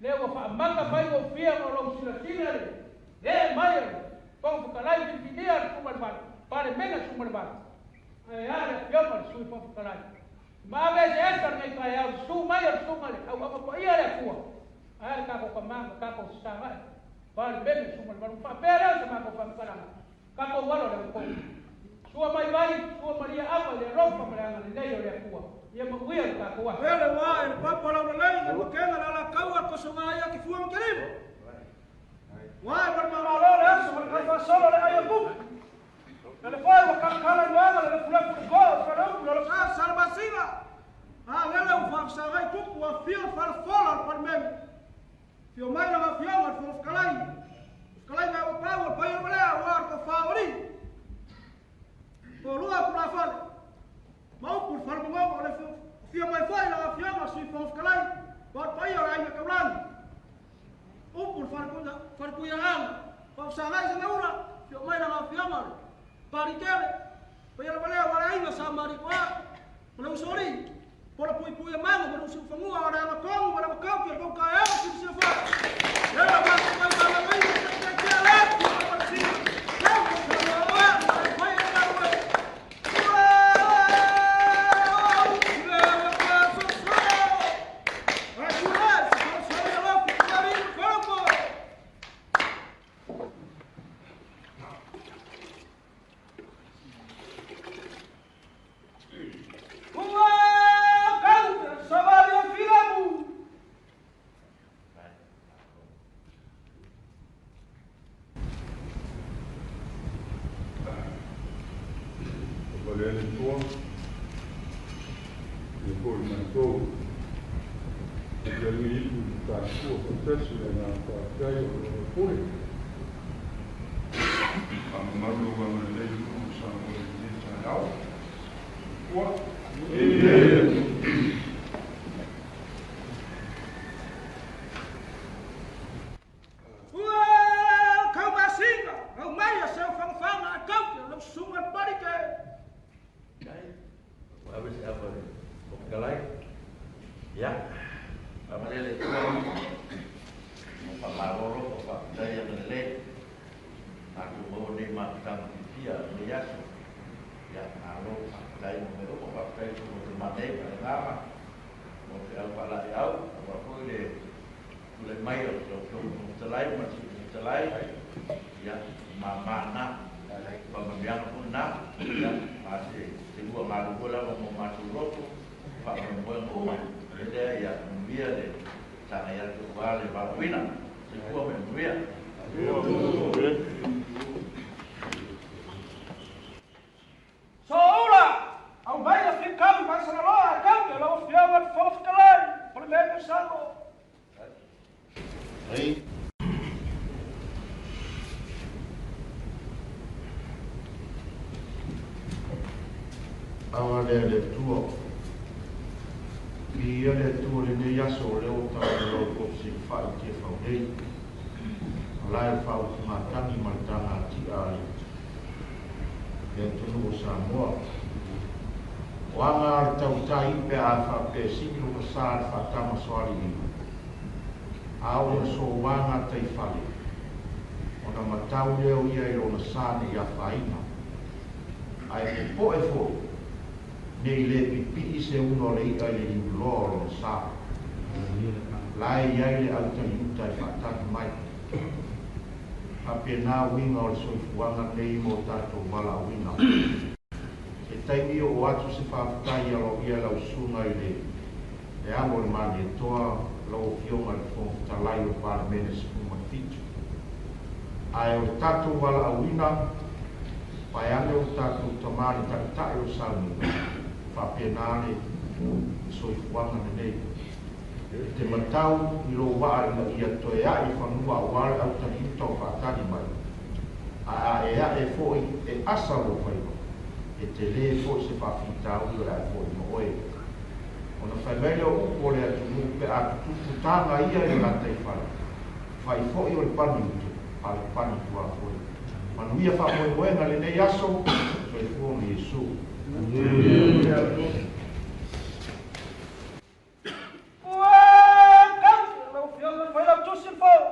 Lea ua faamata mai lou fia ma lou silasila i le ee mai o le Fofoga Fetalai filifilia le 18, Palemene 18. Ae a le Afioga i le Sui Fofoga Fetalai. Ma aveeseesa lenei taeao i le susu mai o le Susuga i le Auauna Paia a le Atua, ae a le tatou tama ma tatou fesagai, Palemene 18. Ua faapea lea o se matou faamatalaga, tatou alo i le anapogi. Sua mai vai, sua malia ava i le alofa ma le agalelei o le Atua, ia manuia le tatou aso. Pele ua ae le papa laulelei nai makega le alakaua le tosoga ia ki fua ma kelima. Ua ae ma le malo le aso ma le taufaasolo le ai o kupu. Le le foi ua kalakala i luaga le lefulefu le ko o feleupu le losa salamasina. A lele ua faafesagai kupu ua fio le falefola o le Palemene. Fio mai lau Afioga i le Fofoga Fetalai. Fetalai mai ua pau o le paia o lea ua o le tofa o alii. Toalua tulafale. Ma upu le falemogogo o le fio mai foi lau Afioga i le Sui Fofoga Fetalai ma o le paia o le aiga taulagi. Upu le falepuiaaga. Faafesagai Sagaula, fio mai lau Afioga i le Palikele. Paia lava lea ua le aiga sa Marikoa ma le usoalii. Pola puipui a mago ma le usufanua o le agatonu ma le agatauki o le maukaeaga silasila foi. Lea ua matou mai malamaina se taitai le fia ma le sina. Lea ua saunoa ma le fai e galue. Ua kau te savali o Filamu. O le Atua, ia foi matou. Ia le ipu i tatua faatasi le agaga faafetai o le pule. Faamamalu lau agalelei i luma o Samoa i lenei taeao. Ua. Ua kau masina, au mai a seu fangafaga a kau te lau susuga le parike. Ua ave se ava i le Fofoga Fetalai. Ia, faamalie le Atua ma faamalo alofa, faafetai agalelei. Matou maua nei mafutaga fiafia i lenei aso. Ia, malo, faafetai mo mea uma, faafetai foi mo tama nei ma le agaga, mo feau faalaeiau, aua foi le tulai mai o lau Afioga i le Fofoga Fetalai ma le Sui Fofoga Fetalai. Ia, o mama na, faamanuiaga foi na, ia, a se lua galulue lava mo matou loto, faamoemoega uma. O le lea, ia manuia le sagai atu aua le valaauina. Soifua ma ia manuia. Soula, au mai a fikau i Masalaloa a kau te lau Afioga i le Fofoga Fetalai, o le mea masalo. Aga lea le Atua. Viia le Atua i lenei aso o lea ua tatou lautofu i Tiafau nei. O lae o le faautugatagi ma le tagati'a a le atunuu o Samoa. O aga a le tautai pe a faapea e sili lona sa i le faatamasoalii, a oo ina soua gataifale, ona matau lea o ia i lona sa ne i afaina. Ae popo'e foi ne i lē pipii se una o le i'a i le liuloa o lona sa. La e i ai le autaliuta e faatagi mai. Faapena uiga o le soifuaga lenei mo tatou valaauina. Se taimi oo atu se faafetai aloaia i lau susuga i le Le Alo o le Malietoa, lau Afioga i le Fofoga Fetalai o le Palemene 17. Ae o le tatou valaauina, vaeane o le tatou tama le Taitai o Sauniga, faapena le soifuaga lenei. E te matau i lou vaa ina ia toe ae i fanua aua le autaliuta o faatali mai, ae a e ae foi e asa lou faiva, e telē foi se faafitauli o le ae foi ma oe. Ona fai mai lea o upu o le atunuu pe a tutupu taga ia i le gataifale, fai foi o le pani uto, a o le pani tuafoe. Manuia faamoemoega i lenei aso, Iesu. Ua tausi lau Afioga i le Failautusi o le Fono.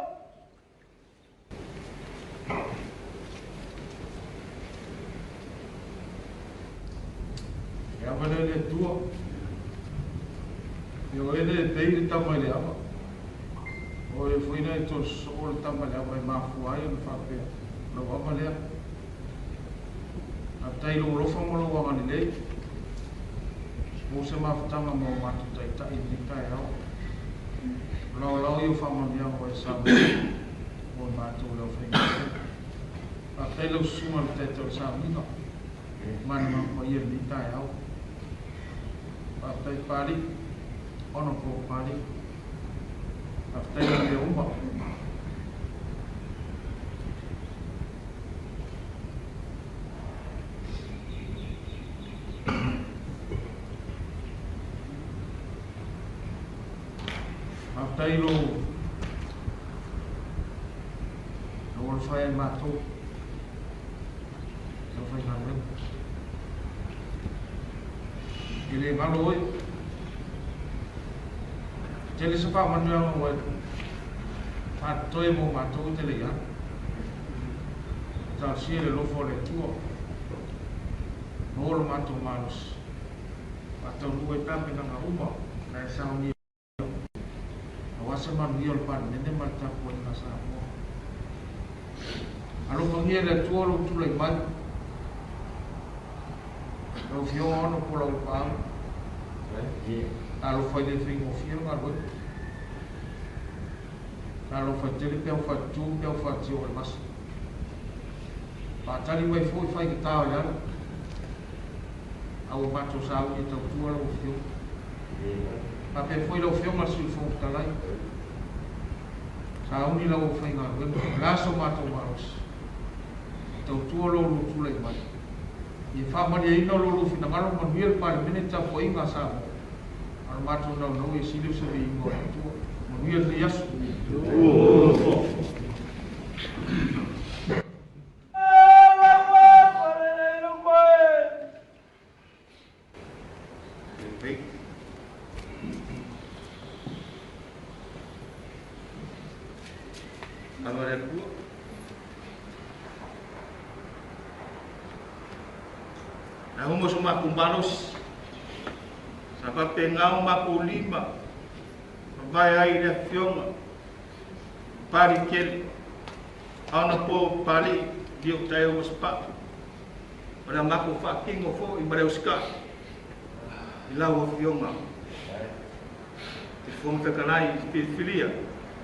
E ava lea i le Atua. E o e le pei le tama i le ava. O e foi lea e toe sosoo le tama i le ava e mafua ai ona faapea, o lau ava lea. Faafetai i lou alofa ma lou agalelei. Maua se mafutaga ma o matou taitai i lenei taeao. O laolao ia o faamanuiaga ua e saunoa mo i matou le aufaigaluega. Faafetai i lau susuga i le Taitai o le Sauniga manumanu paia i lenei taeao. Faafetai Papalii, Honourable Papalii. Faafetai mo mea uma. Faafetai i lou alofa ia i matou, le aufaigaluega. E le galo oe. E tele se faamanuiaga ua e faatotoe mo matou i te le i alu. Talosia i le alofa o le Atua, maua lo matou malosi, faataunuu ai tapenaga uma na e saunia aua se manuia o le Palemene ma le tapuaiga a Samoa. Alofagia e le Atua lou tulai mai, lau Afioga Hon Loupaau, talofa e le faigofie le galuega. Talofa e tele peau faatutu ma peau faatio o le vasa. Faatali mai foi faigata o le ala, a ua matou sauni e tautua lau Afioga. Faapea foi lau Afioga i le Sui Fofoga Fetalai, sauni lau aufaigaluega, o le a so matou malosi, e tautua lo oulua tulai mai. Ia faamalieina lo oulua finagalo, manuia le Palemene, tapuaiga a Samoa. A o le matou naunau ia sili o se viiga o le Atua. Manuia lenei aso. Alo le Atua. Na homo so makou malosi. Sa faapena o makou lima mavae ai i le afioga Pali tele aona po Papalii li o taeo ma Sapaa o le a makou faatino foi ma le usikai i lau afioga te Fofoga Fetalai i filifilia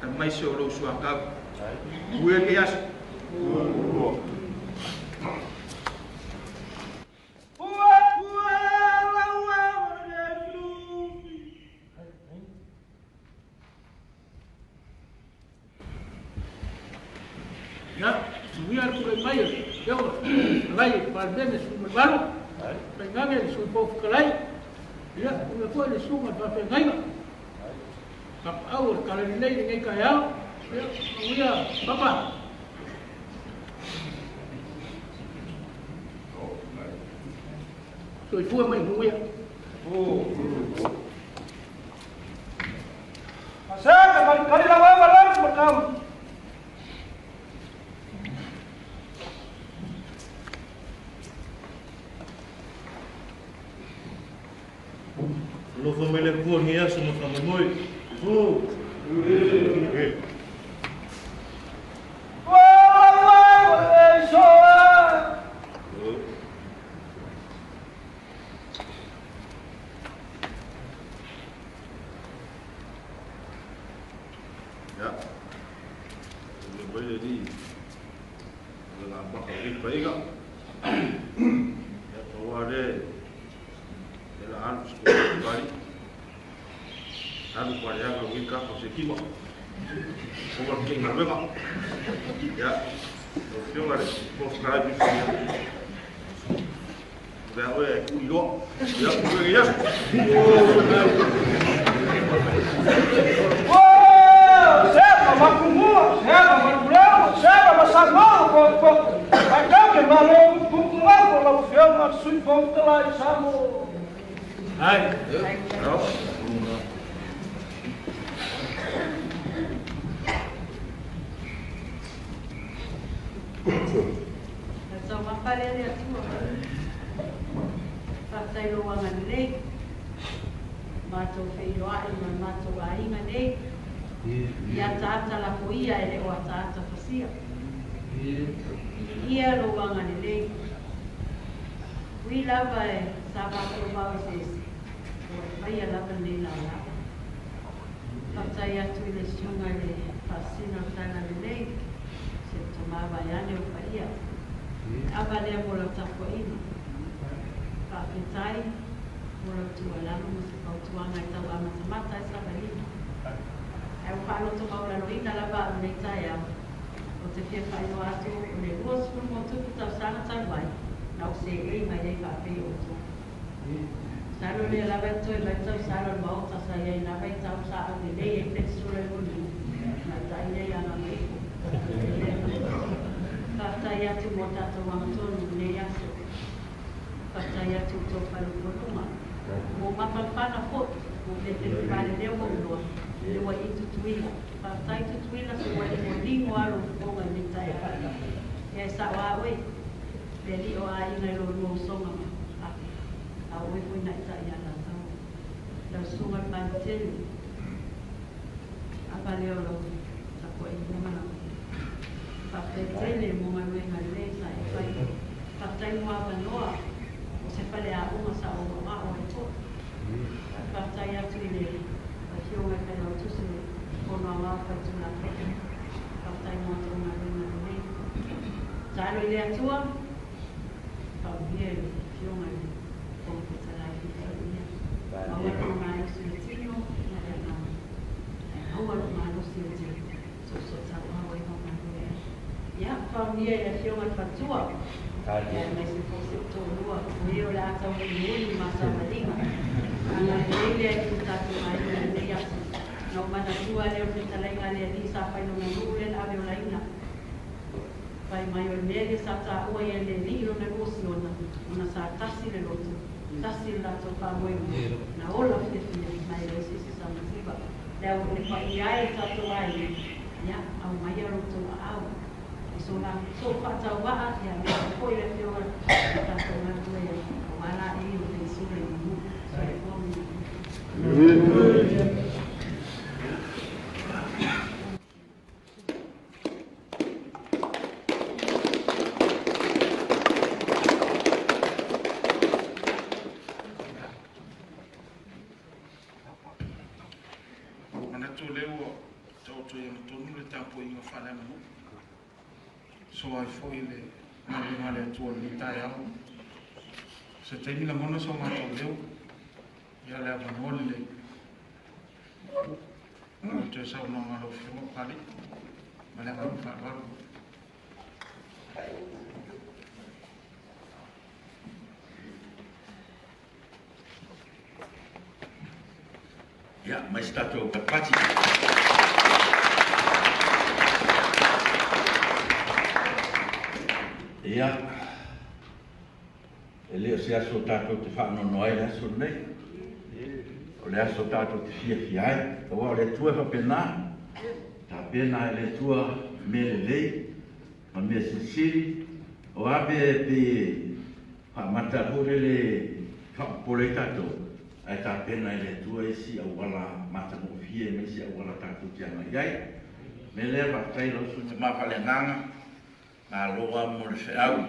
aemaise o lou suatau. Manuia lenei aso. Ia, manuia le tulai mai o le Afioga Fetalai o le Palemene 18, tainane le Sui Fofoga Fetalai, ia, manuia foi le Susuga i le Faafeagaiga, tapaau o le Tala Lelei i lenei taeao, ia, manuia Papa. Soifua ma ia manuia. Asega kalikali lau ava lau matau. Alofa mai le Atua i lenei aso ma faamoemoe. Ia, le mai le alii o le lamaka o lenei paeaiga. Ia, pau lava lea e la alu se toa Papalii. Alu paleaga o lenei kaka o se kima. Ova le kei galuega. Ia, lau Afioga i le Fofoga Fetalai filifilia. Lea oe e kuli loa. Ia, ua ia. Seba makumua, seba makuleu, seba masamau, ko ko. Ai kau ke malo kuku ko lau afioga le Sui Fofoga Fetalai Samoa. Ai. Taumafa lea le Atua. Faafetai lou agalelei. Matou feiloai ma le matou aiga nei. I ataata lafoia e le o ataata fasia. Viia lou agalelei. Ui lava e sa matou vao eseese, ua e faia lava lenei laolao. Faafetai atu i le Susuga i le Faasisina o le Talalelei, si ou tama vaeane o paia. Ava lea mo lau tapuaiga. Faafetai mo lau tuualalo ma se fautuaga e tau amatamata ai savaliga. Ae ua faaloto maualaloina lava au i lenei taeao, ou te fia faailoa atu o le 20 + tausaga talu ai na ou seei mai ai faapei outou. Masalo o lea lava e totoe mai le tausala o le Maota sa i ai lava i tau sa aulelei ai petisula i moni na tai lea ia Gagaifo. Faafetai atu mo tatou agatonu i lenei aso. Faafetai atu i tou faleupoluga. Ua ou mafanafana foi, ua fefe faleleu ou iloa, le ua i Tutuila. Faafetai Tutuila se ua e ligo lava lou fofoga i lenei taeao. Ia e sao lava oe, le alii o aiga i lo lua usoga ma Ape, a o oe foi na e tai ia Alataua. Lau susuga i le Palemutele, ava lea o lau tapuaiga ma lau faafetai tele mo galuega lelei sa e fai. Faafetai mo avanoa o se faleaoga sa ou aoao ai foi. Faafetai atu i le Afioga i le Failautusi o le Fono Aoao Faitulafono. Faafetai mo a outou galuega lelei. Tatalo i le Atua, faamanuia i le Afioga i le Fofoga Fetalai i le faamanuia. Maua lona malosi o le tino ma le agaga. Ae maua lou malosi ou te soosootaua ai ma galue ai. Ia, faamanuia i le Afioga i le Faletua, aemaise foi si ou toalua, o e o le a tauliuli ma savaliga. Agalelei le Alii i tatou aiga i lenei aso. Na ou manatua lea o le fetalaiga a le Alii sa fai lona nuu lea na ave olaina. Fai mai o le mea lea sa taua ai e le Alii lona nuu o Siona, ona sa tasi le loto, tasi le latou faamoemoe, na ola fiafia ma e leai se isi sa mativa. Le au le paia e o tatou aiga, ia, aumaia lo outou aao i so la sou faatauvaa, ia aemaise foi le Afioga i tatou galulue ai, aua laei o penisula i manu. Soifua ma ia manuia. Manatu o lea ua taoto i agatonu le tapuaiga faaleaganuu. Soa ai foi le galuega a le Atua i lenei taeao. Se taimi lagona so matou leo, ia le avanoa lelei. O le toe saunoaga a lau Afioga Papalii, ma le agaga faaaloalo. Ia, mai se tatou patipati. Ia, e le o se aso tatou te faanoanoa ai le aso lenei. O le aso tatou te fiafia ai. Aua o le Atua e faapena, tapena e le Atua mea lelei ma mea silisili. O a mea e pei e faamata foi lele faapopole ai tatou, ae tapena e le Atua isi auala matagofie ma isi auala tatou te agai ai. O le mea lea, faafetai i lau Susuga Tama Faaleagaga, malo lava mo le feau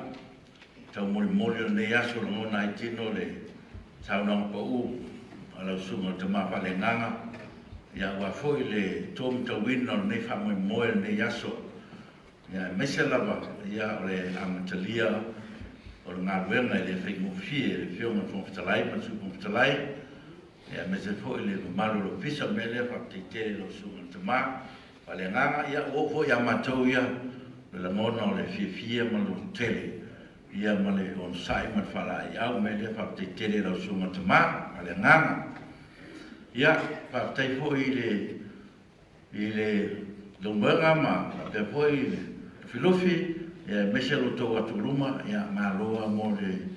taumolimoli o lenei aso, lagona ai tino le saunoaga pau a lau Susuga Tama Faaleagaga, ia aua foi le tuamatauina o lenei faamoemoe o lenei aso. Ia, aemaise lava ia o le amatalia o le galuega e le faigofie e le Afioga i le Fofoga Fetalai ma le Sui Fofoga Fetalai, ia aemaise foi le mamalu o le Ofisa. O le mea lea, faafetai tele i lau Susuga i le Tama Faaleagaga. Ia, ua oo foi ia matou ia le lagona o le fiafia ma le lototele, ia ma le onosai ma le faalaeiau. O le mea lea, faafetai tele i lau Susuga i le Tama Faaleagaga. Ia, faafetai foi i le i le Lumuega ma faapea foi i le Lufilufi, aemaise lo outou atuluma, ia malo lava mo le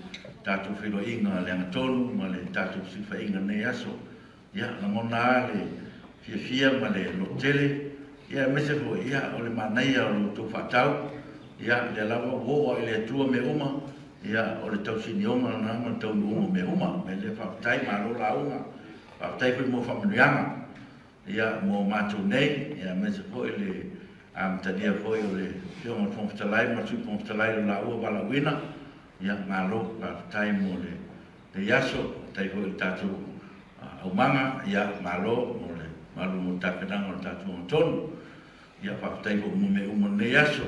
tatou feiloaiga le agatonu ma le tatou fesilafaiga i lenei aso. Ia, lagona lava le fiafia ma le lototele, ia aemaise foi ia o le manaia o lo outou faatau, ia lea lava ua oo lava i le Atua mea uma, ia o le tausinioga lena ma le taunuuga o mea uma. O le mea lea faafetai, malo lauga, faafetai foi mo faamanuiaga ia mo matou nei, ia aemaise foi le amatalia foi o le Afioga i le Fofoga Fetalai ma le Sui Fofoga Fetalai i lo laua valaauina, ia malo, faafetai mo lenei aso, faafetai foi i le tatou aumaga, ia malo mo le malo mo le tapenaga o le tatou agatonu. Ia faafetai foi mo mea uma o lenei aso.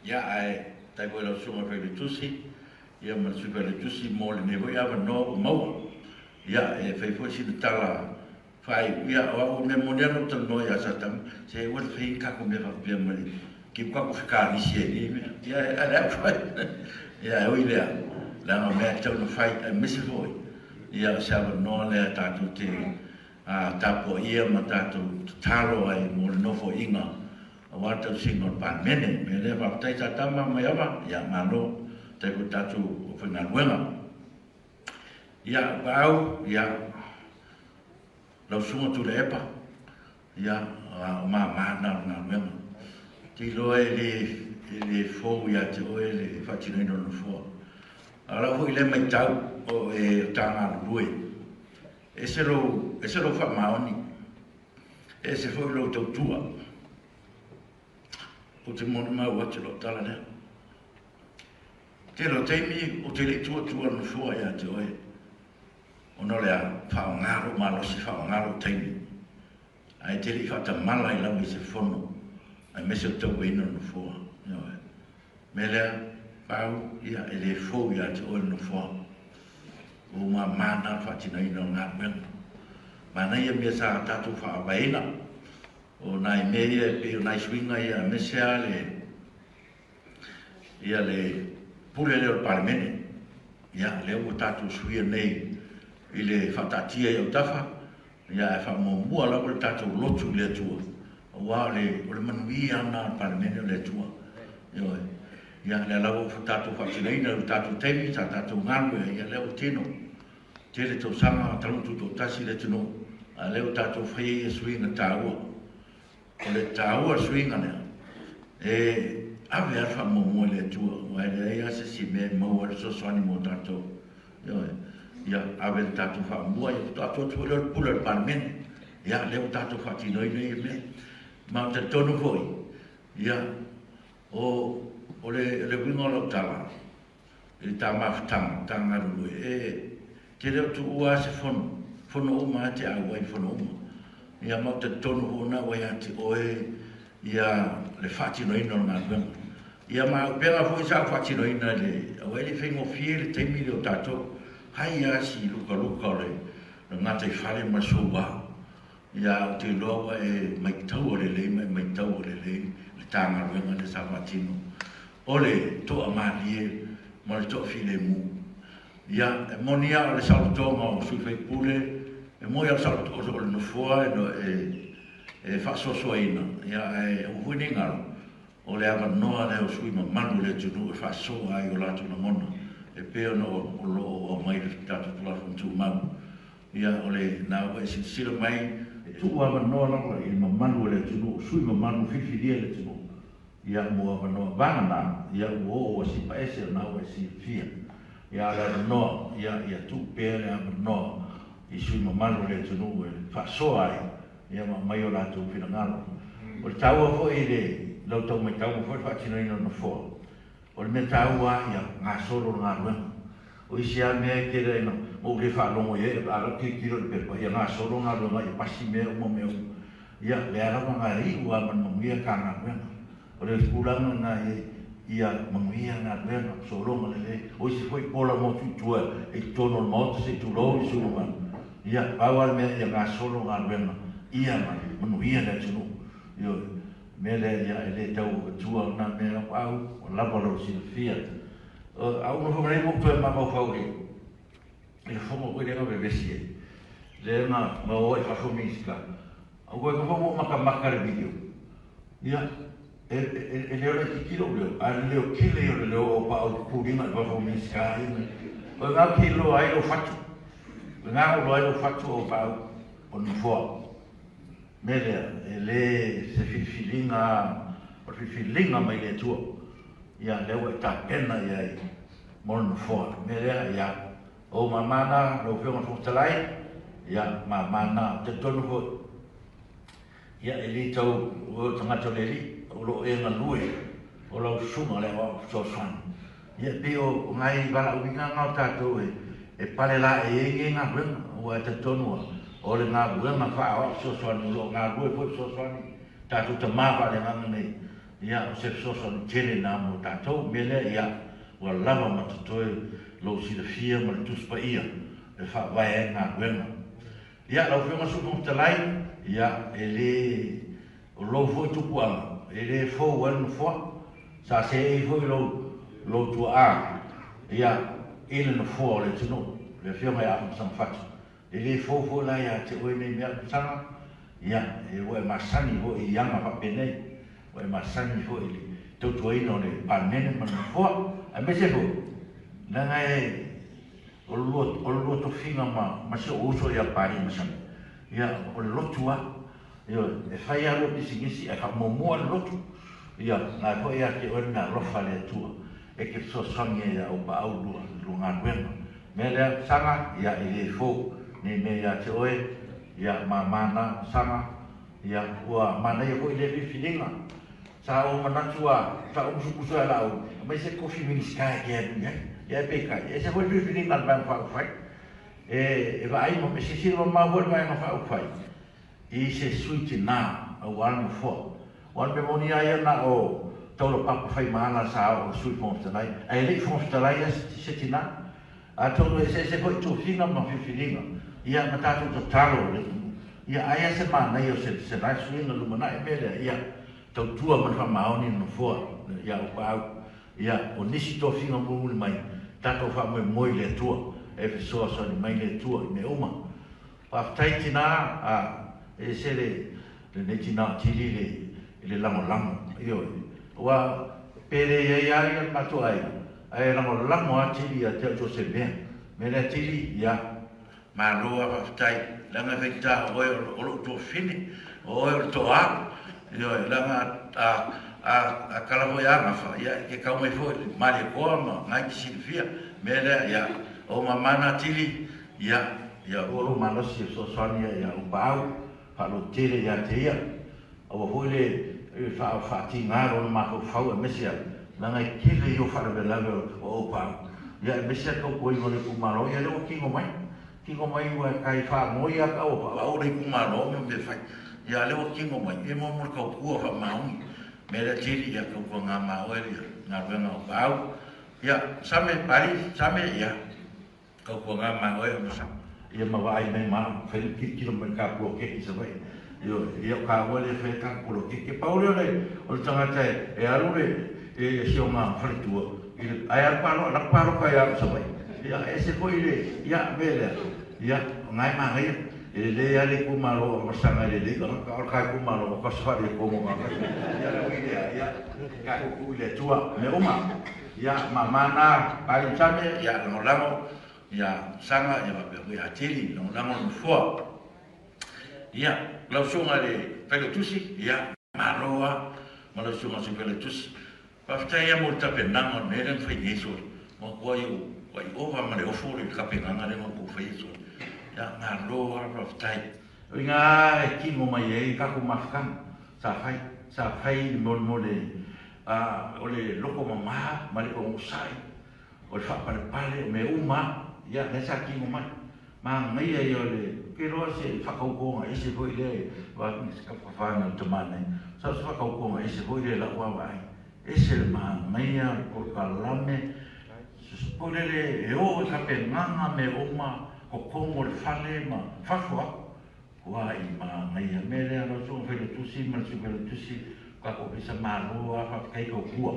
Ia ae faafetai foi i lau Susuga i le Failautusi, ia ma le Sui Failautusi mo lenei foi avanoa ua maua. Ia e fai foi sina tala faaiu, ia o au o le mea moni lava na ou talanoa ia Satama, se aua le faia ni tatou mea faapea ma le te i ua tatou fekalisi ai i nei mea. Ia a o le a fai? Ia e ui i lea, leaga o mea e tatau ona fai aemaise foi ia o se avanoa lea tatou te tapuaia ma tatou tatalo ai mo le nofoaiga aua le tausiga o le Palemene. O le mea lea, faafetai Satama Maiava, ia malo, faafetai foi i le tatou aufaigaluega. Ia, Paau, ia, lau Susuga Tuilaepa, ia, o mama na o le galuega. Ou te iloa e le, e le fou ia te oe le faatinoina o le Nofoa. A o lau foi lea matau, o e o ta galulue, e ese lou, ese lou faamaoni, e ese foi lou tautua. Ou te molimau atu i lau tala lea. Tele o taimi ou te le i tuatua le nofoa ia te oe, ona o le a faaaoga lou malosi, faaaoga lou taimi, ae e te le i faatamala ai lava i se fono, aemaise o le tauaina o le nofoa. Ioe. Mea lea, Pau, ia, e le fou ia te oe le nofoa. Ua ou mama na le faatinoina o le galuega. Manaia mea sa tatou faavaeina, o nai mea ia e pei o nai suiga ia, aemaise lava le ia le pule lea o le Palemene. Ia, lea ua tatou suia nei i le faataatia i autafa, ia ae faamuamua lava le tatou lotu i le Atua, aua o le, o le manuia lena o le Palemene o le Atua. Ioe. Ia, lea lava ua tatou faatinoina i le tatou taimi sa tatou galue ai, ia lea ua tino. Tele tausaga talu ona tutoatasi le atunuu, a lea ua tatou faia ia suiga taua. O le taua o le suiga lea, e ave lava le faamuamua i le Atua, aua e leai lava se isi mea e maua ai le fesoasoani mo tatou. Ioe. Ia, ave le tatou faamua, ia faatoa atu atu foi lea o le pule a le Palemene. Ia, lea ua tatou faatinoina ia mea. Ma ou te talitonu foi, ia, o, o le, le uiga o lau tala, i le ta mafutaga, ta galulue, e te le o tuua lava se fono, fono uma lava e te auai i fono uma. Ia ma ou talitonu foi o lena ua ia te oe ia le faatinoina o le galuega. Ia ma upega foi sa ou faatinoina i le, aua e le i faigofie le taimi lea o tatou, hai lava si lukaluka o le gataifale ma le soua. Ia ou te iloa ua e maitaua lelei ma e maitaua lelei le ta galuega lea sa faatino. O le toamalie ma le toafilemu. Ia, e moni lava o le saolotoga o sui faipule, e moni lava o le o le Nofoa e, e faasoasoaina, ia, ae aua foi ne i galo, o le avanoa lea o sui mamalu o le atunuu e faasoa ai o latou lagona, e pei ona o lo o aumai i le tatou Tulafono Tumau. Ia, o lena ua e silasila mai, e tuu avanoa lava i le mamalu o le atunuu, sui mamalu filifilia e le atunuu, Ia mo avanoa vagana, ia ua oo ua sipa ese ona ua e silafia. Ia a o le avanoa, ia ia tuu pea le avanoa i sui mamalu o le atunuu e faasoa ai, ia ma aumai o latou finagalo. O le taua foi i le lau tau maitauga foi le faatinoina o le nofoa, o le mea taua lava ia gasolo le galuega. O isi lava mea e tele ai na ou le faalogo i ai, a o lau tilotilo i le pepa, ia gasolo galuega ia pasi mea uma mea uma. Ia, lea lava na iu lava ma le manuia ta galuega. O le tulaga lena ia, ia manuia galuega, sologa lelei. O isi foi pola motu i tua i totonu o le Maota se i tulou i sui mamalu. Ia, pau lava le mea ia gasolo galuega, ia manuia le atunuu. Ioe. O le mea lea, ia, e le tau avatua na mea au, ua lava lou silafia. A ou nofo mai nei ua ou toe mafaufau i le fono foi lea na vevesi ai, lea na o ai i fafo Minisita. Aua koe ua ou matamata i le video, ia, e leo laitiiti lou leo, a o le leo tele ia o le leo o au puliga i fafo o Minisita ia. O ngā ki loa ai lo fatu. O ngā o loa ai lo fatu o pau o nofoa. Mea lea, e lē se filifiliga, o le filifiliga mai le Atua, ia, lea ua e tapena i ai mo le nofoa. Le mea lea, ia, o ou māmā na, lau Afioga i le Fofoga Fetalai, ia, māmā na. Ou te talitonu foi, ia, e le tau oe o le tagata o le Alii, o lo o e galue, o lau susuga le aoao fesoasoani. Ia, e pei o nai valaauina na o tatou e pale laei ai nei galuega, aua e talitonu lava, o le galuega faaoao fesoasoani o lo o galue foi fesoasoani tatou tama faaleagaga nei, ia, o se fesoasoani tele lena mo tatou. O le mea lea, ia, ua lava ma totoe lou silafia ma le Tusi Paia e faavae ai galuega. Ia, lau Afioga i le Sui Fofoga Fetalai, ia, e le, o lou foi tupuaga, e le fou ai le nofoa. Sa seei foi lou, lou tuaa, ia, i le nofoa o le atunuu, le Afioga ia Afamasaga E le fou foi la ia te oe nei mea Afamasaga, ia, e, ua e masani foi i aga faapenei, ua e masani foi i le tautuaina o le Palemene ma le nofoa, aemaise foi, leaga e, O le lua tofiga ma si ou uso ia Paris Masani, ia, o le lotu lava. Ioe, e fai lava lua pisinisi ae faamuamua le lotu. Ia, na e foi ia te oe le meaalofa a le Atua e te fesoasoani ai ia Aupaau lua i lua galuega. Mea lea, Saga, ia, e le fou nei mea ia te oe, ia, mama na, Saga, ia, ua manaia foi lea filifiliga. Sa ou manatu a, sa ou musumusu ai lau, aumai se kofi Minisita e te alu i ai. Ia ae peitai, e ese foi le filifiliga a le Vaega Faaupufai. E, e vaai ma, e silasila mamao foi le Vaega Faaupufai i se sui tina aua le nofoa. Aua o le mea moni lava ia na o Taulapapa Faimala sa oo i le Sui Fofoga Fetalai, ae le i Fofoga Fetalai lava se tina. Atonu e eseese foi tofiga ma filifiliga, ia ma tatou tatalo le ia ai a se manaia o se se la suiga lumanai mea lea ia tautua ma le faamaoni le nofoa ia o paau ia o nisi tofiga mulimuli mai tatou faamoemoe i le Atua e fesoasoani mai le Atua i mea uma. Faafetai tina a e ese le lenei tina o Tili le i le lagolago ioe aua pe le iai a ia le matou aiga ae lagolago a Tili ia te au so se mea mea lea Tili ia malo a faafetai leaga e faigata o oe o lou tuafafine o oe o le toa ioe leaga a a a kala foi a gafa ia e te kau mai foi le Malietoa ma na e te silafia mea lea ia o mama na Tili ia ia ua lou malosi e fesoasoani ia ia Upaau faalototele ia te ia, aua foi le faatiga lona mafaufau aemaise a leaga e tele ia o faalavelave o aupaau, ia aemaise a le tautuaina o le itumalo, ia lea ua tino mai, tino mai ua tai faanoi a tau o le itumalo ma mea fai, ia lea ua tino mai, ia mo le tautua faamaoni, mea lea tele ia tautuaga ma oe ia galuega aupaau, ia Same Pali, Same ia. Tautuaga ma oe ona sa ia ma vaai mai ma fai le tilotilo mai i le ta poloketi i Savaii. Ioe, ia o taua lea e fai ai tatou poloketi. E pau lea o le o le tagata e alu le e si ona faletua i le ae alu palota alu palota ia au i Savaii. Ia e ese foi le ia mea lea. Ia o na e manaia. E lelei lava le itumalo o Masaga e lelei tagata, a o le ta itumalo ua tasi faaletonu o tagata. Ia le ui lea, ia tatou tuu i le Atua mea uma. Ia, mama na, Pali Same, ia, lagolago, ia, Saga, ia faapea foi ia Tili, lagolago le nofoa. Ia, lau susuga i le Failautusi, ia, malo lava ma lau susuga i le Sui Failautusi. Faafetai lava mo le tapenaga o le mea lea na fai nei sole. Ua matuai ua ova ma le ofo le tapenaga lea na outou faia sole. Ia, malo lava faafetai. O i ina e tino mai ai tatou mafutaga sa fai, sa fai le mo le A o le loko mama ma le onosai, o le faapalepale, o mea uma lava, ia, lea sa tino mai. Manaia ia o le, ou te iloa se faatautoga ese foi lea e avatu i se tafafana o le tama nei, sau se faatautoga ese foi lea i lau vaavaai. Ese le manaia o le polokalame, foi lele e oo i tapenaga mea uma, totonu o le fale ma fafo atu. Ua i manaia mea lea lau susuga Failautusi ma le Sui Failautusi o tatou Ofisa Malo a faafetai tautua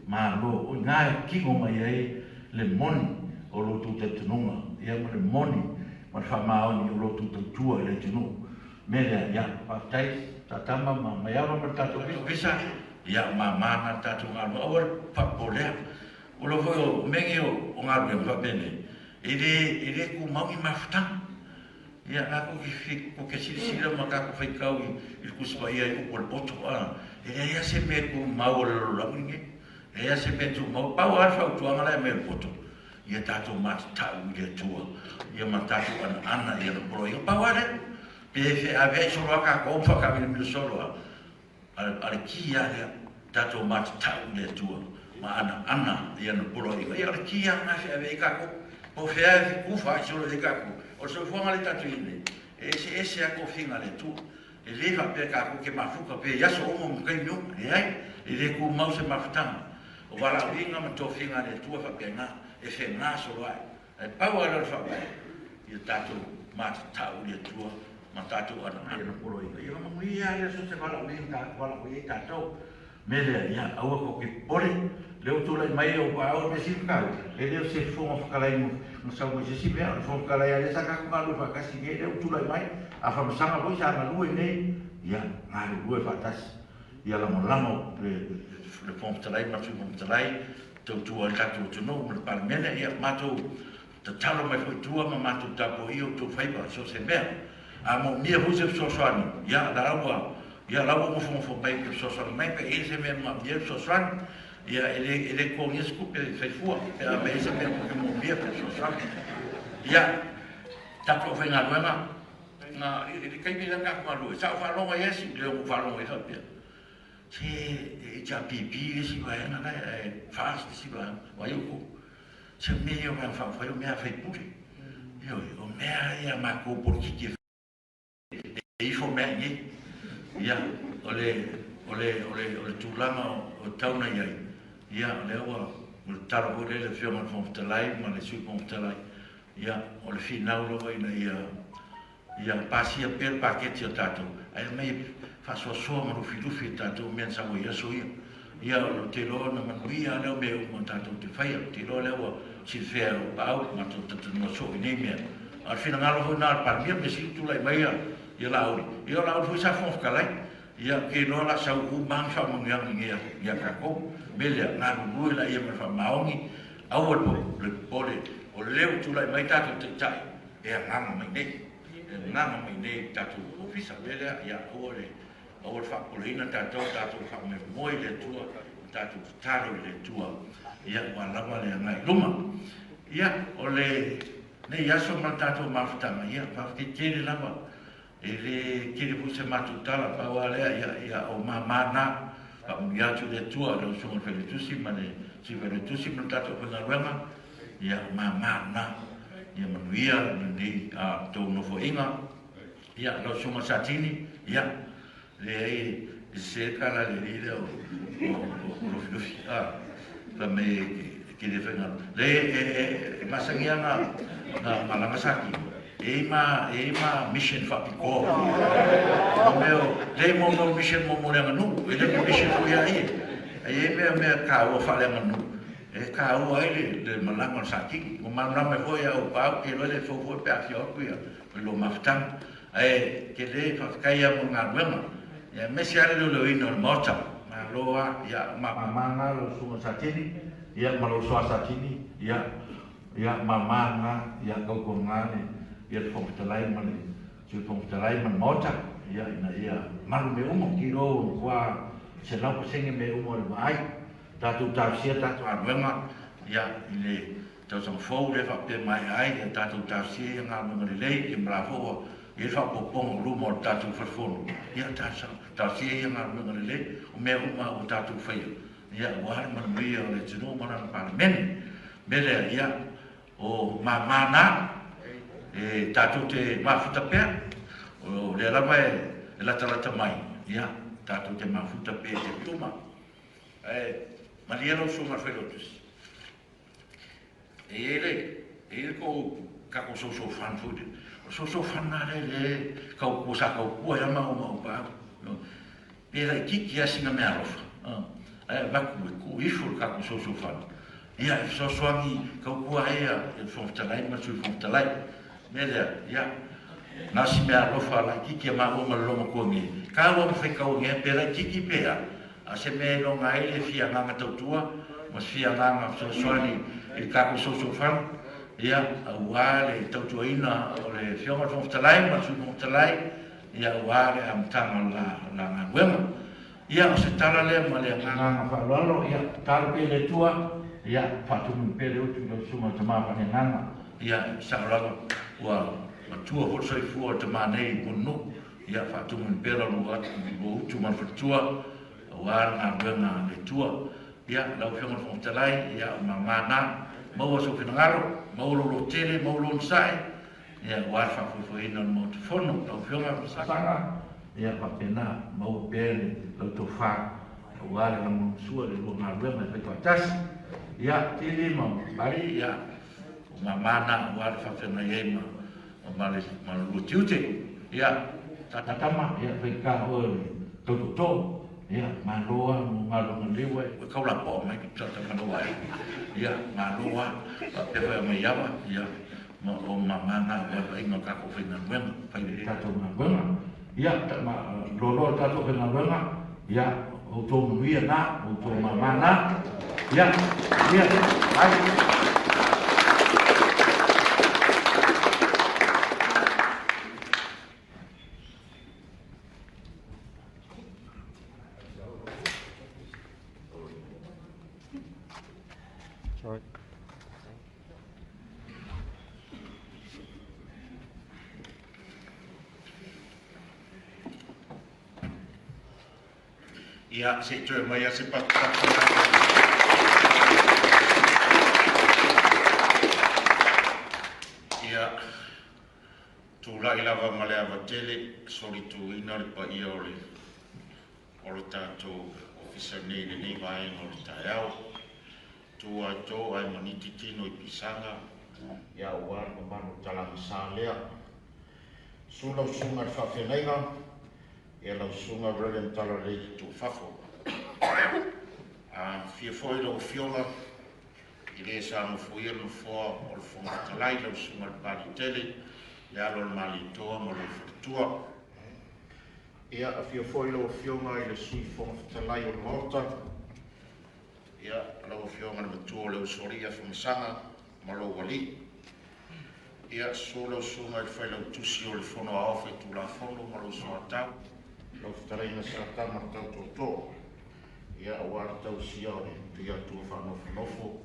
Malo o ina e tino mai ai le moni o lo outou talitonuga ia ma le moni ma le faamaoni o lo outou tautua i le atunuu mea lea ia faafetai Satama ma Maiava ma le tatou Ofisa ia mama na le tatou galuega aua le faapolea o lo foi o mea nei o galuega faapenei. E lē e lē tumau ni mafutaga. Ia, lā ko ke silasila ma tatou faitau i le Tusi Paia i upu o le poto, a, e leai lava se mea e tumau o le lalolagi lenei. E leai lava se mea e tumau. Pau lava le fautuaga la e aumai e le poto, ia tatou matatau i le Atua, ia ma tatou anaana i ana poloaiga. Pau lava lea. Pe feaveai solo lava tatou ma faataamiloamilo solo lava, a le ki lava lea, tatou matatau i le Atua ma anaana i ana poloaiga. Ia, o le ki lava lena e feaveai ai tatou. Po o fea e tufa ai solo i ai tatou. O le soifuaga lea tatou te i ai nei, e eseese lava tofiga a le Atua. E le faapea tatou te mafuta pea i aso uma ma taimi uma. Leai, e le tumau se mafutaga. O valaauina ma tofiga a le Atua e faapena, e fega solo ai. Ae pau lava lea o le faavae, ia tatou matatau i le Atua ma tatou anaana poloaiga. Ia manuia lea so o se valaauina na valaauina ai tatou. Mea lea, ia aua tou te popole, lea ua tulai mai ou paau e mea sili ona taua, e le o se Fofoga Fetalai na sau mai se isi mea, o le Fofoga Fetalai lava lea sa tatou galulue faatasi nei, lea ua tulai mai, a faamasanga foi sa galue nei, ia galulue faatasi, ia lagolago le Fofoga Fetalai ma le Sui Fofoga Fetalai, tautua ai le tatou atunuu ma le Palemene, ia matou tatalo mai foi i tua ma matou tapuaia outou faiva i so o se mea. A moomia foi se fesoasoani, ia la ua ia la ua nofonofo mai e fesoasoani mai pe i ai se mea e manaomia le fesoasoani. Ia e le e le totogia se tupe e fai fua pe a i ai se mea tou te moomia pe fesoasoani. Ia tatou aufaigaluega na i le taimi lea na tatou galulue, sa ou faalogo ai lava si leo na ou faalogo ai faapea, Se e HRPP le isi vaega la ae FAST le isi vaega. Vai outou. Se o mea ia o Vaega Faaupufai o mea a faipule. Ioe, o mea ia a matou polokiki e ifo mea i inei. Ia, o le, o le, o le, o le tulaga o tau na i ai, ia, o lea ua, o le tatalo foi lea i le Afioga i le Fofoga Fetalai ma le Sui Fofoga Fetalai, ia, o le finau lava ina ia, Ia pasia pea le paketi a tatou, ae aumai e faasoasoa ma lufilufi e tatou mea na sau ai i aso ia. Ia, ou te iloa ona manuia lava lea o mea uma tatou te faia. Ou te iloa lea ua silafia e au paau, matou talatalanoa soo i nei mea. A o le finagalo foi lena o le Palemia, mea sili tulai mai ia Laauli. Ia o Laauli foi sa Fofoga Fetalai. Ia, ou te iloa o le a sau uma lava ni faamanuiaga ia tatou. O le mea lea, galulue laia ma le faamaoni, aua le popole, o lea ua tulai mai tatou Taitai, e agaga mai nei, e agaga mai nei i le tatou ofisa. O le mea lea, ia aua le, aua le faapopoleina tatou, tatou faamoemoe i le Atua, ma tatou tatalo i le Atua, ia aua lava le agai i luma. Ia, o lenei aso ma le tatou mafutaga, ia, faafetai tele lava. E le tele foi se matou tala, pau lava lea, ia, ia o mama na, faamanuia atu le Atua i lau Susuga i le Failautusi ma le Sui Failautusi ma le tatou aufaigaluega, ia o mama na, ia manuia lenei a tou nofoaiga. Ia, lau Susuga Satini, ia, leai e sese le tala a le alii lea o, o, o Lufilufi, a, fai mai e te le faigaluega. Leai, e, e, e masani lava na, na malaga Satini, E i ma, e i ma mission faapitoa mo mea o, leai mo mea o mission mo mo le aganuu, e le mo mission foi a ia. Ae i ai mea mea taua faaleaganuu, e taua ai le, le malaga o le Satini. Ua malamalama ai foi au paau, te iloa le fou foi pe a afio atu ia le lua mafutaga. Ae tele faafetai lava mo le galuega, ia aemaise lava le leoleoina o le Maota. Malo lava, ia mama na lau Susuga Satini, ia ma lou soa Satini, ia Ia, mama lena, ia tautuana le, ia le Fofoga Fetalai ma le Sui Fofoga Fetalai ma le Maota, ia, ina ia malu mea uma, ki lo ua matua 100% mea uma o le vaai. Tatou talosia tatou galuega, ia, i le tausaga fou lea faapea e maea ai, ia tatou talosia ia galuega lelei, ia ma la foi ua i ai le faaopoopoga o luma o le tatou Fale Fono, ia, talosia ia galuega lelei, o mea uma ua tatou faia, Ia, aua le manuia o le atunuu ma lana Palemene. O le mea lea, ia, o mama na, e tatou te mafuta pea, o lea lava e latalata mai, ia, tatou te mafuta pea i taimi uma. Ae malie lau Susuga i le Failautusi, e i ai le, e i ai le tou tatou social fund foi lea. O le social fund lena lea lea e tautua, sa tautua ai lava maua ma au paau. Pe laitiiti lava sina meaalofa, ae avatu e tuu ifo i le tatou social fund, ia, e fesoasoani tautua ai le Fofoga Fetalai ma le Sui Fofoga Fetalai. O le mea lea, ia, na o si meaalofa laitiiti a maua ma le loomatua nei, taua ma faitau ane pe laitiiti pe a, a o se mea e iloga ai le fia agaga tautua ma se fia agaga fesoasoani i le tatou social fund. Ia, aua le tautuaina o le Afioga i le Fofoga Fetalai ma le Sui Fofoga Fetalai, ia aua le amataga o le la galuega. Ia, o se tala lea ma le agaga faaaloalo, ia, tatalo pea i le Atua, ia, faatumu pea le utu i lau Susuga i le Tama Faaleagaga, ia, e sao lava, ua matua foi le soifua o le tama nei i Mulinuu, ia, faatumu pea lau lua utu ma le faletua, aua le galuega a le Atua. Ia, lau Afioga i le Fofoga Fetalai, ia, o mama na, maua sou finagalo, maua lou lototele, maua lou onosai, ia, aua le faafoefoeina o le Maota Fono. Lau Afioga Masaga, ia, faapena, maua pea le lau tofa, aua le lagolagosua i le lua galuega e fai faatasi. Ia, Tili ma Mari, ia, o mama na, aua le faafeagai ai ma le lua tiute. Ia, Tama, ia, faigata oe o le tau tootoo. Ia, malo lava mo galuega lelei ua e tau lapoa mai tata ma lou aiga. Ia, malo lava. Faapea foi a Maiava, ia, ma o mama na aua le vaaiga o le tatou faigaluega, fai lelei le tatou galuega. Ia, loaloa le tatou faigaluega, ia, o outou manuia na, o outou mama na. Ia, ia, ai. Sorry. Ia, se i toe mai a se patupatu. Ia, Tulai lava ma le ava tele, solituina le paia o le o le tatou Ofisa nei i lenei vaega o le taeao. Tu ai to ai maniti tino i pisaga, ia aua le mamalu o talaga sa lea. Su lau susuga i le faafeagaiga, ia lau susuga Reverend Talalelei te tu fafo. A fia foi lau afioga I le sa nofoia le nofoa o le Fofoga Fetalai, lau Susuga i le Papaliitele, le alo o le Malietoa ma lou faletua. Ia, afio foi lau Afioga i le Sui Fofoga Fetalai o le Maota, ia, lau Afioga i le Matua o le Usoalii Afamasaga ma lou alii. Ia, susu lau Susuga i le Failautusi o le Fono Aoao Faitulafono ma lou soatau, lau Fetalaiga Sa Tama le Tau Tootoo. Ia, aua le tausia o le Tuiatua faanofonofo,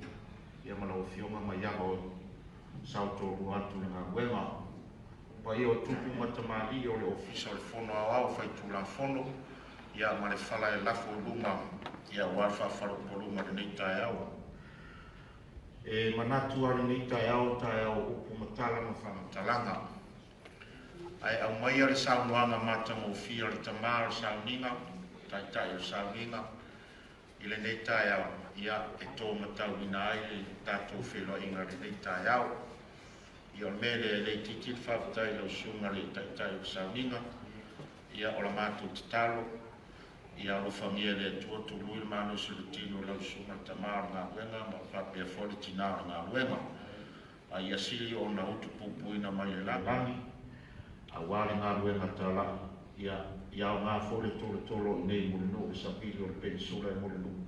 ia ma lau Afioga Maiava o saotoalua atu i le galuega. O paia o tupu ma tamalii o le Ofisa o le Fono Aoao Faitulafono, ia ma le fala e lafo i luma, ia aua le faafalupoluga i lenei taeao. E manatu lava lenei taeao, taeao o upu ma tala ma faamatalaga. Ae aumaia le saunoaga matagofie a le Tama o le Sauniga, Taitai o le Sauniga, i lenei taeao, ia, e to matauina ai le tatou feiloaiga i lenei taeao. Ia, o le mea lea, e le itiiti le faafetai i lau Susuga i le Taitai o le Sauniga, ia, o la matou tatalo, ia alofagia e le Atua tului le malosi o le tino i lau Susuga i le Tama o le galuega ma faapea foi le tina o le galuega. A ia sili ona utupupuina mai le lagi, aua le galuega talai, ia, ia aoga foi le tolotolo i inei i Mulinuu, le sapili o le penisula i Mulinuu,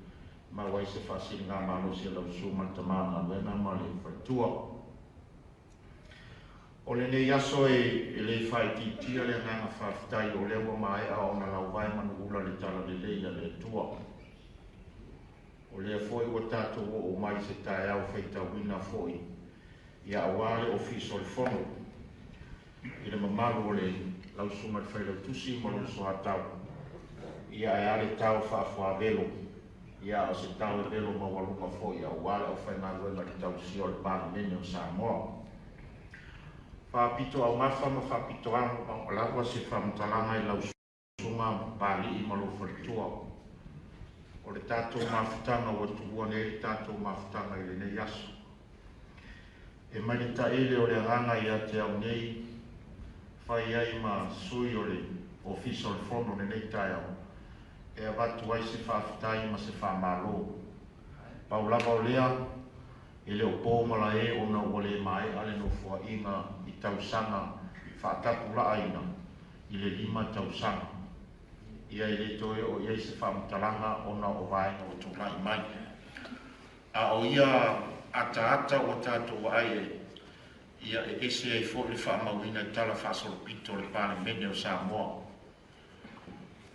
maua ai se faasiligamalosi a lau Susuga le Tama Galuega ma le Faletua. O lenei aso e le faaitiitia le agaga faafetai o lea ua maea ona lauvae manuula le talalelei a le Atua. O lea foi ua tatou oo mai i se taeao faitauina foi ia aua le Ofisa o le Fono i le mamalu o le lau Susuga i le Failautusi ma lou soatau, ia ae a le tao faafuavelo, ia a o se tao e velo maualuga foi aua le aufaigaluega i le tausia o le Palemene o Samoa. Faapito augafa ma faapito ago lava se faamatalaga i lau Susuga Papalii ma lou faletua. O le tatou mafutaga ua tuua nei le tatou mafutaga i lenei aso. E mai le taele o le agaga ia te au nei, fai ai ma sui o le Ofisa o le Fono lenei taeao, e avatu ai se faafetai ma se faamalo. Pau lava o lea, e le o po malae ona ua le maea le nofoaiga i tausaga faatapulaaina i le 5 tausaga. Ia e le toe oo i ai se faamatalaga ona o vaega ua tulai mai. A o ia ataata ua tatou vaai ai, Ia, e ese ai foi le faamauina i tala faasolopito o le Palemene o Samoa.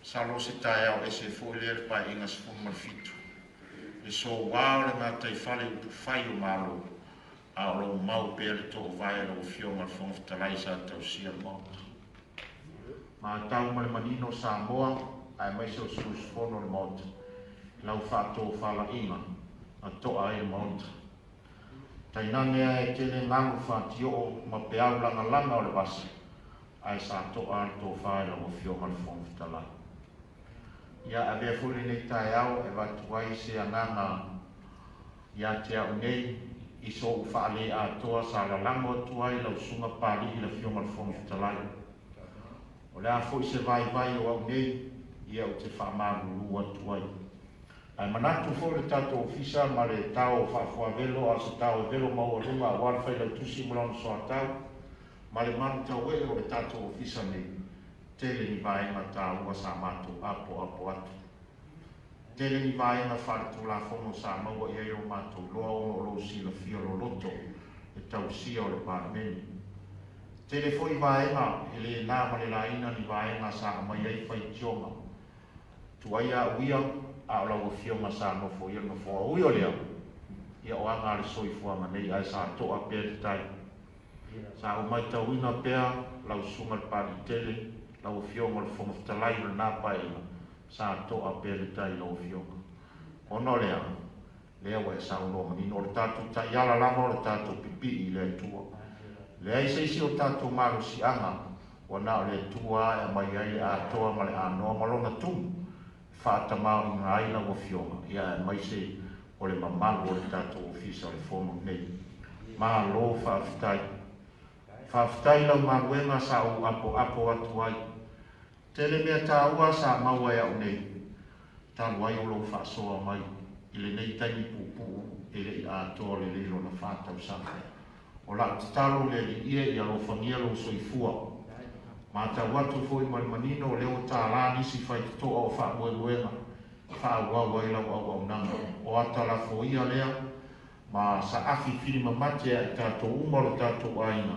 Masalo o se taeao ese foi lea i le Paeaiga 17, le soua o le gataifale upufai o Malo, a o lo o mau pea le toovae a lau Afioga i le Fofoga Fetalai sa tausia le Maota. Matau ma le manino Samoa aemaise o sui usufono o le Maota i lau faatofalaiga na to'a ai le Maota. Tainane ae tele galu fatioo ma peau lagalaga o le vasa, ae sa to'a le tofa i lau Afioga i le Fofoga Fetalai. Ia avea foi lenei taeao e avatu ai se agaga ia te au nei i so'u faale-atoa sa lalago atu ai lau Susuga Papali'i le Afioga i le Fofoga Fetalai. O le a foi se vaivai o au nei, ia ou te faamalulu atu ai. Ae manatu foi le tatou ofisa ma le tao faafuavelo, a o se tao e velo maualuga aua le Failautusi ma lona soatau ma le manutauee o le tatou ofisa nei, tele ni vaega taua sa matou apoapo atu. Tele ni vaega faaletulafono sa maua i ai lo matou iloa ona o lou silafia loloto le tausia o le Palemene. Tele foi vaega e le na ma le laina ni vaega sa aumai ai faitioga. Tuai au ia, a o lau afioga sa nofo ia le nofoa. Ui o lea, ia o aga a le soifuaga nei, ae sa to'a pea le tai. Sa ou matauina pea lau susuga i le Papaliitele, lau Afioga i le Fofoga Fetalai o lena Paeaiga, sa to'a pea le tai i lau Afioga. Ona o lea, lea ua e saunoa manino, o le tatou taiala lava o le tatou pipii i le Atua. Leai se isi o tatou malosiaga, ua na o le Atua e aumai ai le atoa ma le anoa ma lona tumu e faatamaoaiga ai lau Afioga, ia aemaise o le mamalu o le tatou Ofisa o le Fono nei. Malo faafetai. Faafetai i lau galuega sa ou apoapo atu ai. Tele mea taua sa maua e au nei, talu ai o lou faasoa mai i lenei taimi puupuu e le i atoa lelei lona 4 tausaga. O lau tatalo le Alii e ia alofagia lou soifua. Matau atu foi ma le manino o lea ua tālā nisi faitotoa o faamoemoega faaauau ai lau auaunaga. O ata lafoia lea ma saafi filimamate a i tatou uma o le tatou aiga,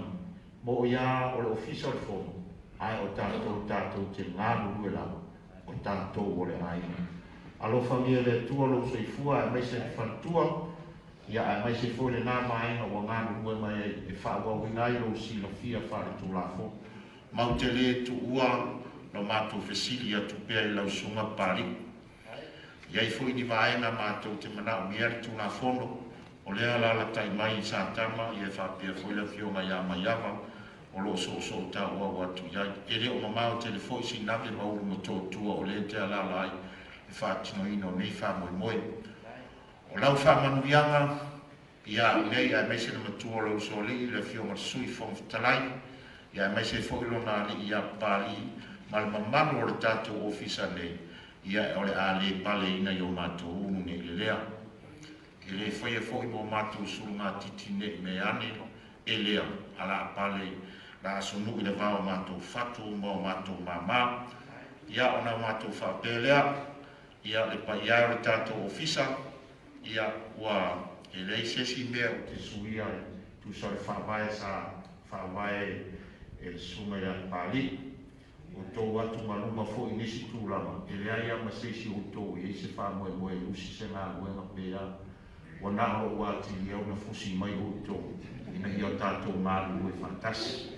mo ia o le Ofisa o le Fono, ae o tatou tatou te galulue lava, o tatou o le aiga. Alofagia e le Atua lou soifua aemaise le faletua, ia aemaise foi lena vaega ua galulue mai ai e faaauauina ai lou silafia faaletulafono. Matou te le tuua lo matou fesili atu pea i lau susuga Papali'i. I ai foi ni vaega matou te manaomia le Tulafono, o lea alaalatai mai i Satama, ia e faapea foi le afioga ia Maiava o loo soosoo tauau atu i ai. E le o mamao tele foi Sinave ma Ulumotootua o lea te alaala ai le faatinoina o nei faamoemoe. O lau faamanuiaga ia au nei aemaise le matua o lou usoalii le Afioga i le Sui Fofoga Fetalai, ia aemaise foi lona alii ia Papalii ma le mamalu o le tatou ofisa nei, ia o le a le paleina i o matou ulu nei lelea. E le faia foi mo matou sulugatiti nei me ane e lea a la pale la asunui le vao matou fatu ma o matou māmā. Ia ona matou faapea lea, ia le paia o le tatou ofisa, ia ua e leai se isi mea ou te suia e tusa o le faavae sa faavae e le susuga ia Papalii. O tou atugaluga foi i nisi tulaga, e leai lava ma se isi o outou e i ai se faamoemoe e usi se galuega pe a. Ua na o lou atili au na fusi mai outou ina ia o tatou galulue faatasi.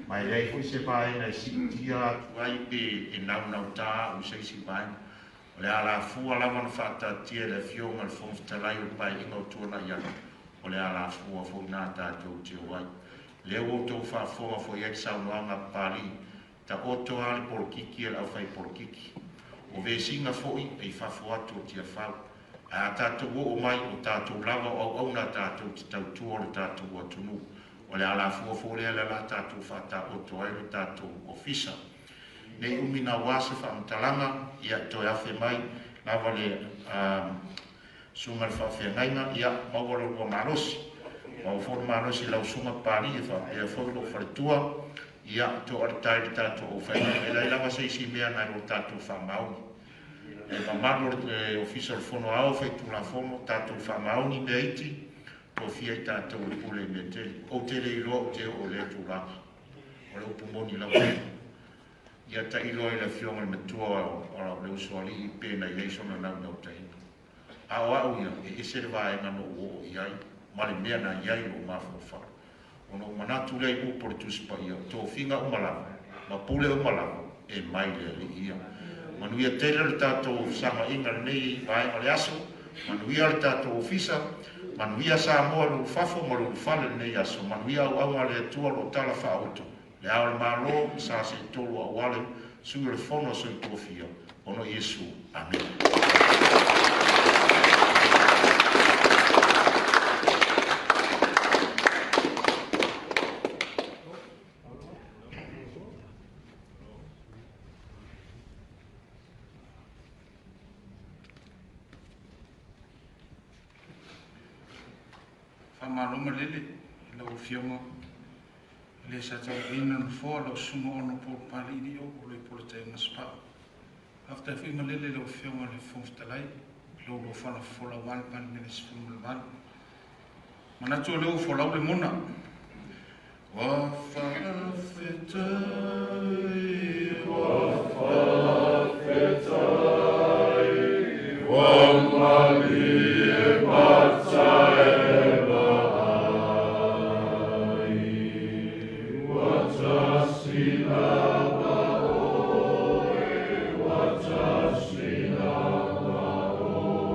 Ma e leai foi se vaega e siitia atu ai pe e naunautā au i se isi vaega. O le alafua lava na faataatia e le Afioga i le Fofoga Fetalai o le Paeaiga o tuanai atu, o le alafua foi na tatou te o ai. Lea ua outou faafofoga foi ai le saunoaga a Papalii, taoto lava le polokiki e le aufai polokiki. O vesiga foi e i fafo atu o Tiafau. Ae a tatou oo mai, o tatou lava o auauna tatou te tautua o le tatou atunuu. O le alafua foi lea le la tatou faataoto ai le tatou ofisa. Nei umi na ua se faamatalaga, ia toe afe mai lava le susuga i le faafeagaiga, ia maua lo lua malosi. Maua foi le malosi i lau susuga Papalii e faapea foi lou faletua, ia to'a le tai i le tatou aufaigaluega. E leai lava se isi mea nai lo tatou faamaoni. Le mamalu o le Ofisa o le Fono Aoao Faitulafono, tatou faamaoni mea iti. Tofia ai tatou e pule i mea tele. Ou te le iloa ou te oo i lea tulaga. O le upu moni lava ia. Ia tailo ai le afioga i le matua o le usoalii pe na i ai sona naunautaiga. A o au ia, e ese le vaega na ou oo i ai ma le mea na i ai lou mafaufau. Ona ou manatu lea i upu o le Tusi Paia, o tofiga uma lava, ma pule uma lava, e mai le Alii ia. Manuia tele le tatou fesagaiga i lenei vaega o le aso, manuia le tatou ofisa, manuia Samoa i lou ulufafo ma lou ulufale i lenei aso, manuia auauna a le Atua o lo o talafaauto, Le Ao o le Malo, sa seetolu aua le Sui o le Fono a Sui Tofia, ona o Iesu. Amene. Faamalo malele i lau Afioga i le sa tauaveina le nofoa o lau Susuga Honourable Papalii Lio o Loipola Masepau. Faafetai foi malele i lau Afioga i le Fofoga Fetalai i lou lofa fofola aua le Palemene 18. Manatu o lea ua folau le mona. Ua faafetai, ua faafetai, ua malie Patsaeba ai, ua tasi lava oe, ua tasi lava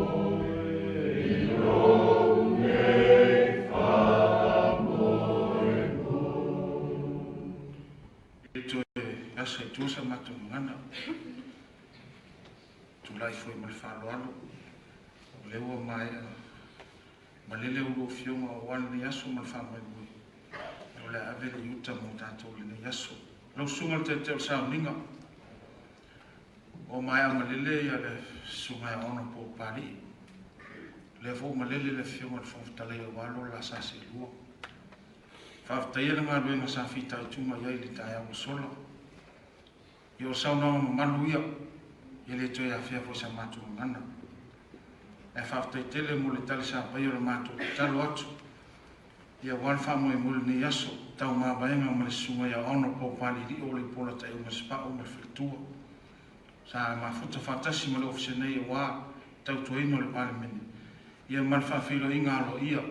oe, i lou nei faamoemoe. E toe asa i tua sa matou gagana. Tulai foi ma le faaaloalo, o lea ua maea malele a oulua afioga aua lenei aso ma le faamoemoe, o le a ave le iuta mo tatou i lenei aso. Lau Susuga i le Taitai o le Sauniga, ua maea malele ia le Susuga ia Honourable Papalii. O lea foi ua malele le Afioga i le Fofoga Fetalai aua lo la sa seelua. Faafetaia le galuega sa fitaituga i ai i le taeao ua sola. Ia o saunoaga mamalu ia, e le toe afea foi sa matou gagana. Ae faafetai tele mo le tali sapaia o le matou tatalo atu, ia aua le faamoemoe i lenei aso, tau mavaega ma le susuga ia Honourable Palilio Leipola Taiuma Sipa'u ma le faletua. Sa mafuta faatasi ma le Ofisa nei aua tautuaina o le Palemene, ia ma le faafeiloaiga aloaia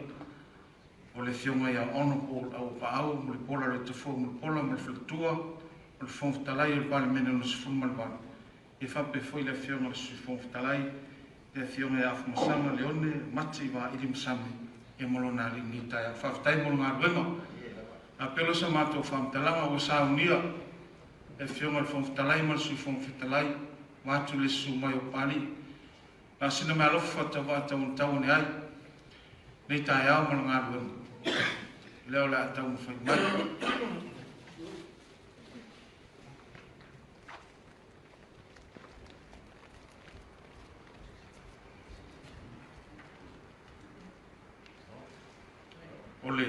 o le Afioga ia Honourable Auapaau Mulipola Loitafou Mulipola ma le Faletua o le Fofoga Fetalai o le Palemene Lona 18, ia faapea foi le Afioga i le Sui Fofoga Fetalai, le Afioga ia Afamasaga Leone Mati Vaili Masame, ia ma lona alii i lenei taeao. Faafetai mo le galuega. A pea loa sa matou faamatalaga ua saunia le Afioga i le Fofoga Fetalai ma le Sui Fofoga Fetalai, vaeatu le susu mai o Papalii. Na o sina meaalofa faatauvaa tauanatau ane ai nei taeao ma le galuega lea o le a taumafai mai. O le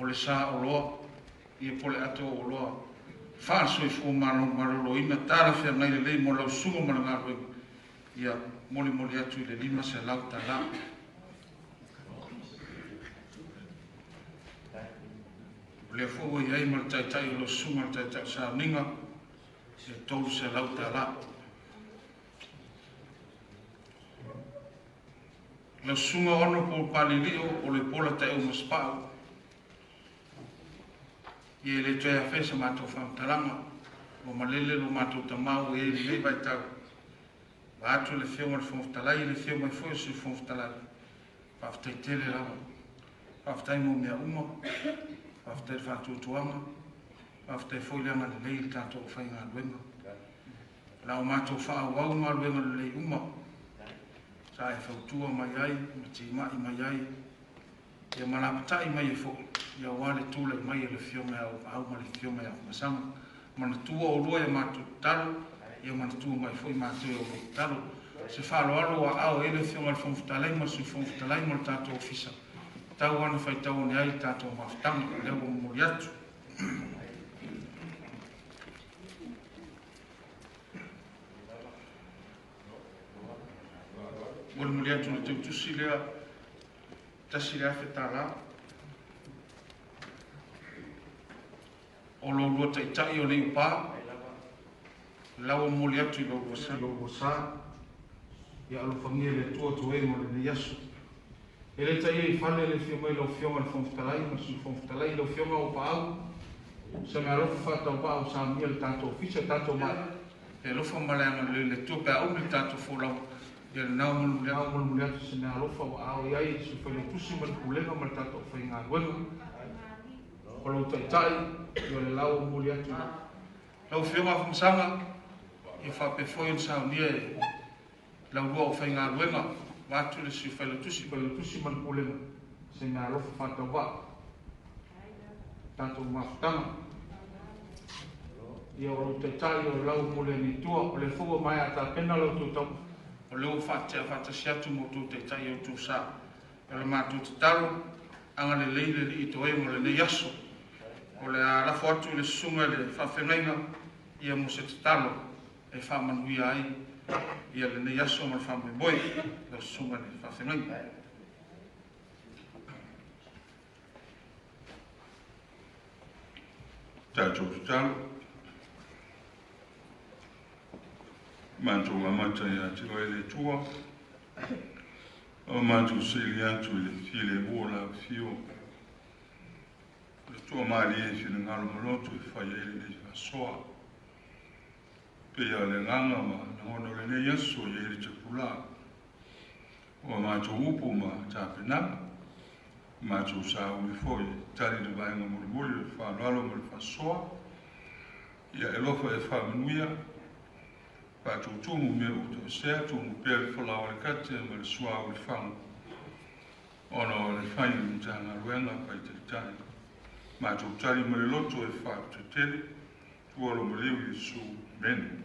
o le sa oloa ia po o le ato oloa faale-soifua maloloina talafeagai lelei mo lau susuga ma le galuega ia molimoli atu i le $500. O lea foi ua i ai ma le taitai o lau susuga le taitai o sauniga le $300. Lau susuga Honourable Palilio o Loipola Taeu Masepau, ia e le toe afea sa matou faamatalaga, ua malele lo matou tama ua i ai i lenei vaitau. Vaeatu le Afioga i le Fofoga Fetalai, i le afio mai foi o le Sui Fofoga Fetalai, faafetai tele lava. Faafetai mo mea uma, faafetai i le faatuatuaga, faafetai foi le agalelei i le tatou aufaigaluega. O le a o matou faaauau galuega lelei uma sa e fautua mai ai ma timai mai ai, ia ma lapatai mai ai foi, ia aua le tulai mai o le Afioga ia Auapaau ma le Afioga ia Afamasaga. Manatua oulua i a matou tatalo, ia manatua mai foi matou i a outou tatalo. Se faaaloalo ua aao i ai le Afioga i le Fofoga Fetalai ma le Sui Fofoga Fetalai ma le tatou Ofisa, tau lava ina faitau ane ai le tatou mafutaga, o lea ua momoli atu. Molimoli atu le teutusi lea $1,000. O lo lua taitai o le iupā, lau moli atu i lou sa, ia alofagia le Atua toega o lenei aso. E le taia i fale le afio mai lau Afioga i le Fofoga Fetalai ma le Sui Fofoga Fetalai, lau Afioga o Paau, se meaalofa faatauvaa o saunia le tatou ofisa, tatou mai. E alofa ma le agalelei le Atua pe a umi le tatou folauga, ia lenao molimoli atu se meaalofa ua ao i ai se failautusi ma le pulega ma le tatou faigaluega. O lou taitai, ia le lau moli atu. Lau Afioga Afamasaga, ia faapea foi ona saunia e lau lua o faigaluega, vaatu le Sui Failautusi, Failautusi ma le pulega, se meaalofa faatauvaa. Tatou mafutaga. Ia o lou taitai o lau moli ani tua, o le fua mai a tapena lau tau. O lea ua faatea faatasi atu mo tou taitai o tou sa. O le matou tatalo, agalelei le Alii toega o lenei aso. O le a lafo atu i le susuga i le faafeagaiga, ia mo se tatalo e faamanuia ai ia lenei aso ma le faamoemoe, lau susuga i le faafeagaiga. Tatou tatalo. Matou amata ia te oe le Atua, o matou sili atu i le filemu o lau afio, le toamalie i finagalo ma loto e fai ai lenei faasoa. Pei o le agaga ma lagona o lenei aso i ai le tapulā, o a matou upu ma tapenaga, matou sauli foi e tali le vaega mulimuli o le faaaloalo ma le faasoa, ia e alofa e faamanuia, faatutumu mea ua toesea, tumu pea le folau o le kate ma le suā o le fagu, ona o le fai o le Matagaluega faitaitai. Matou tali ma le loto e faafetai tele, tua lo maliu Iesu. Amen.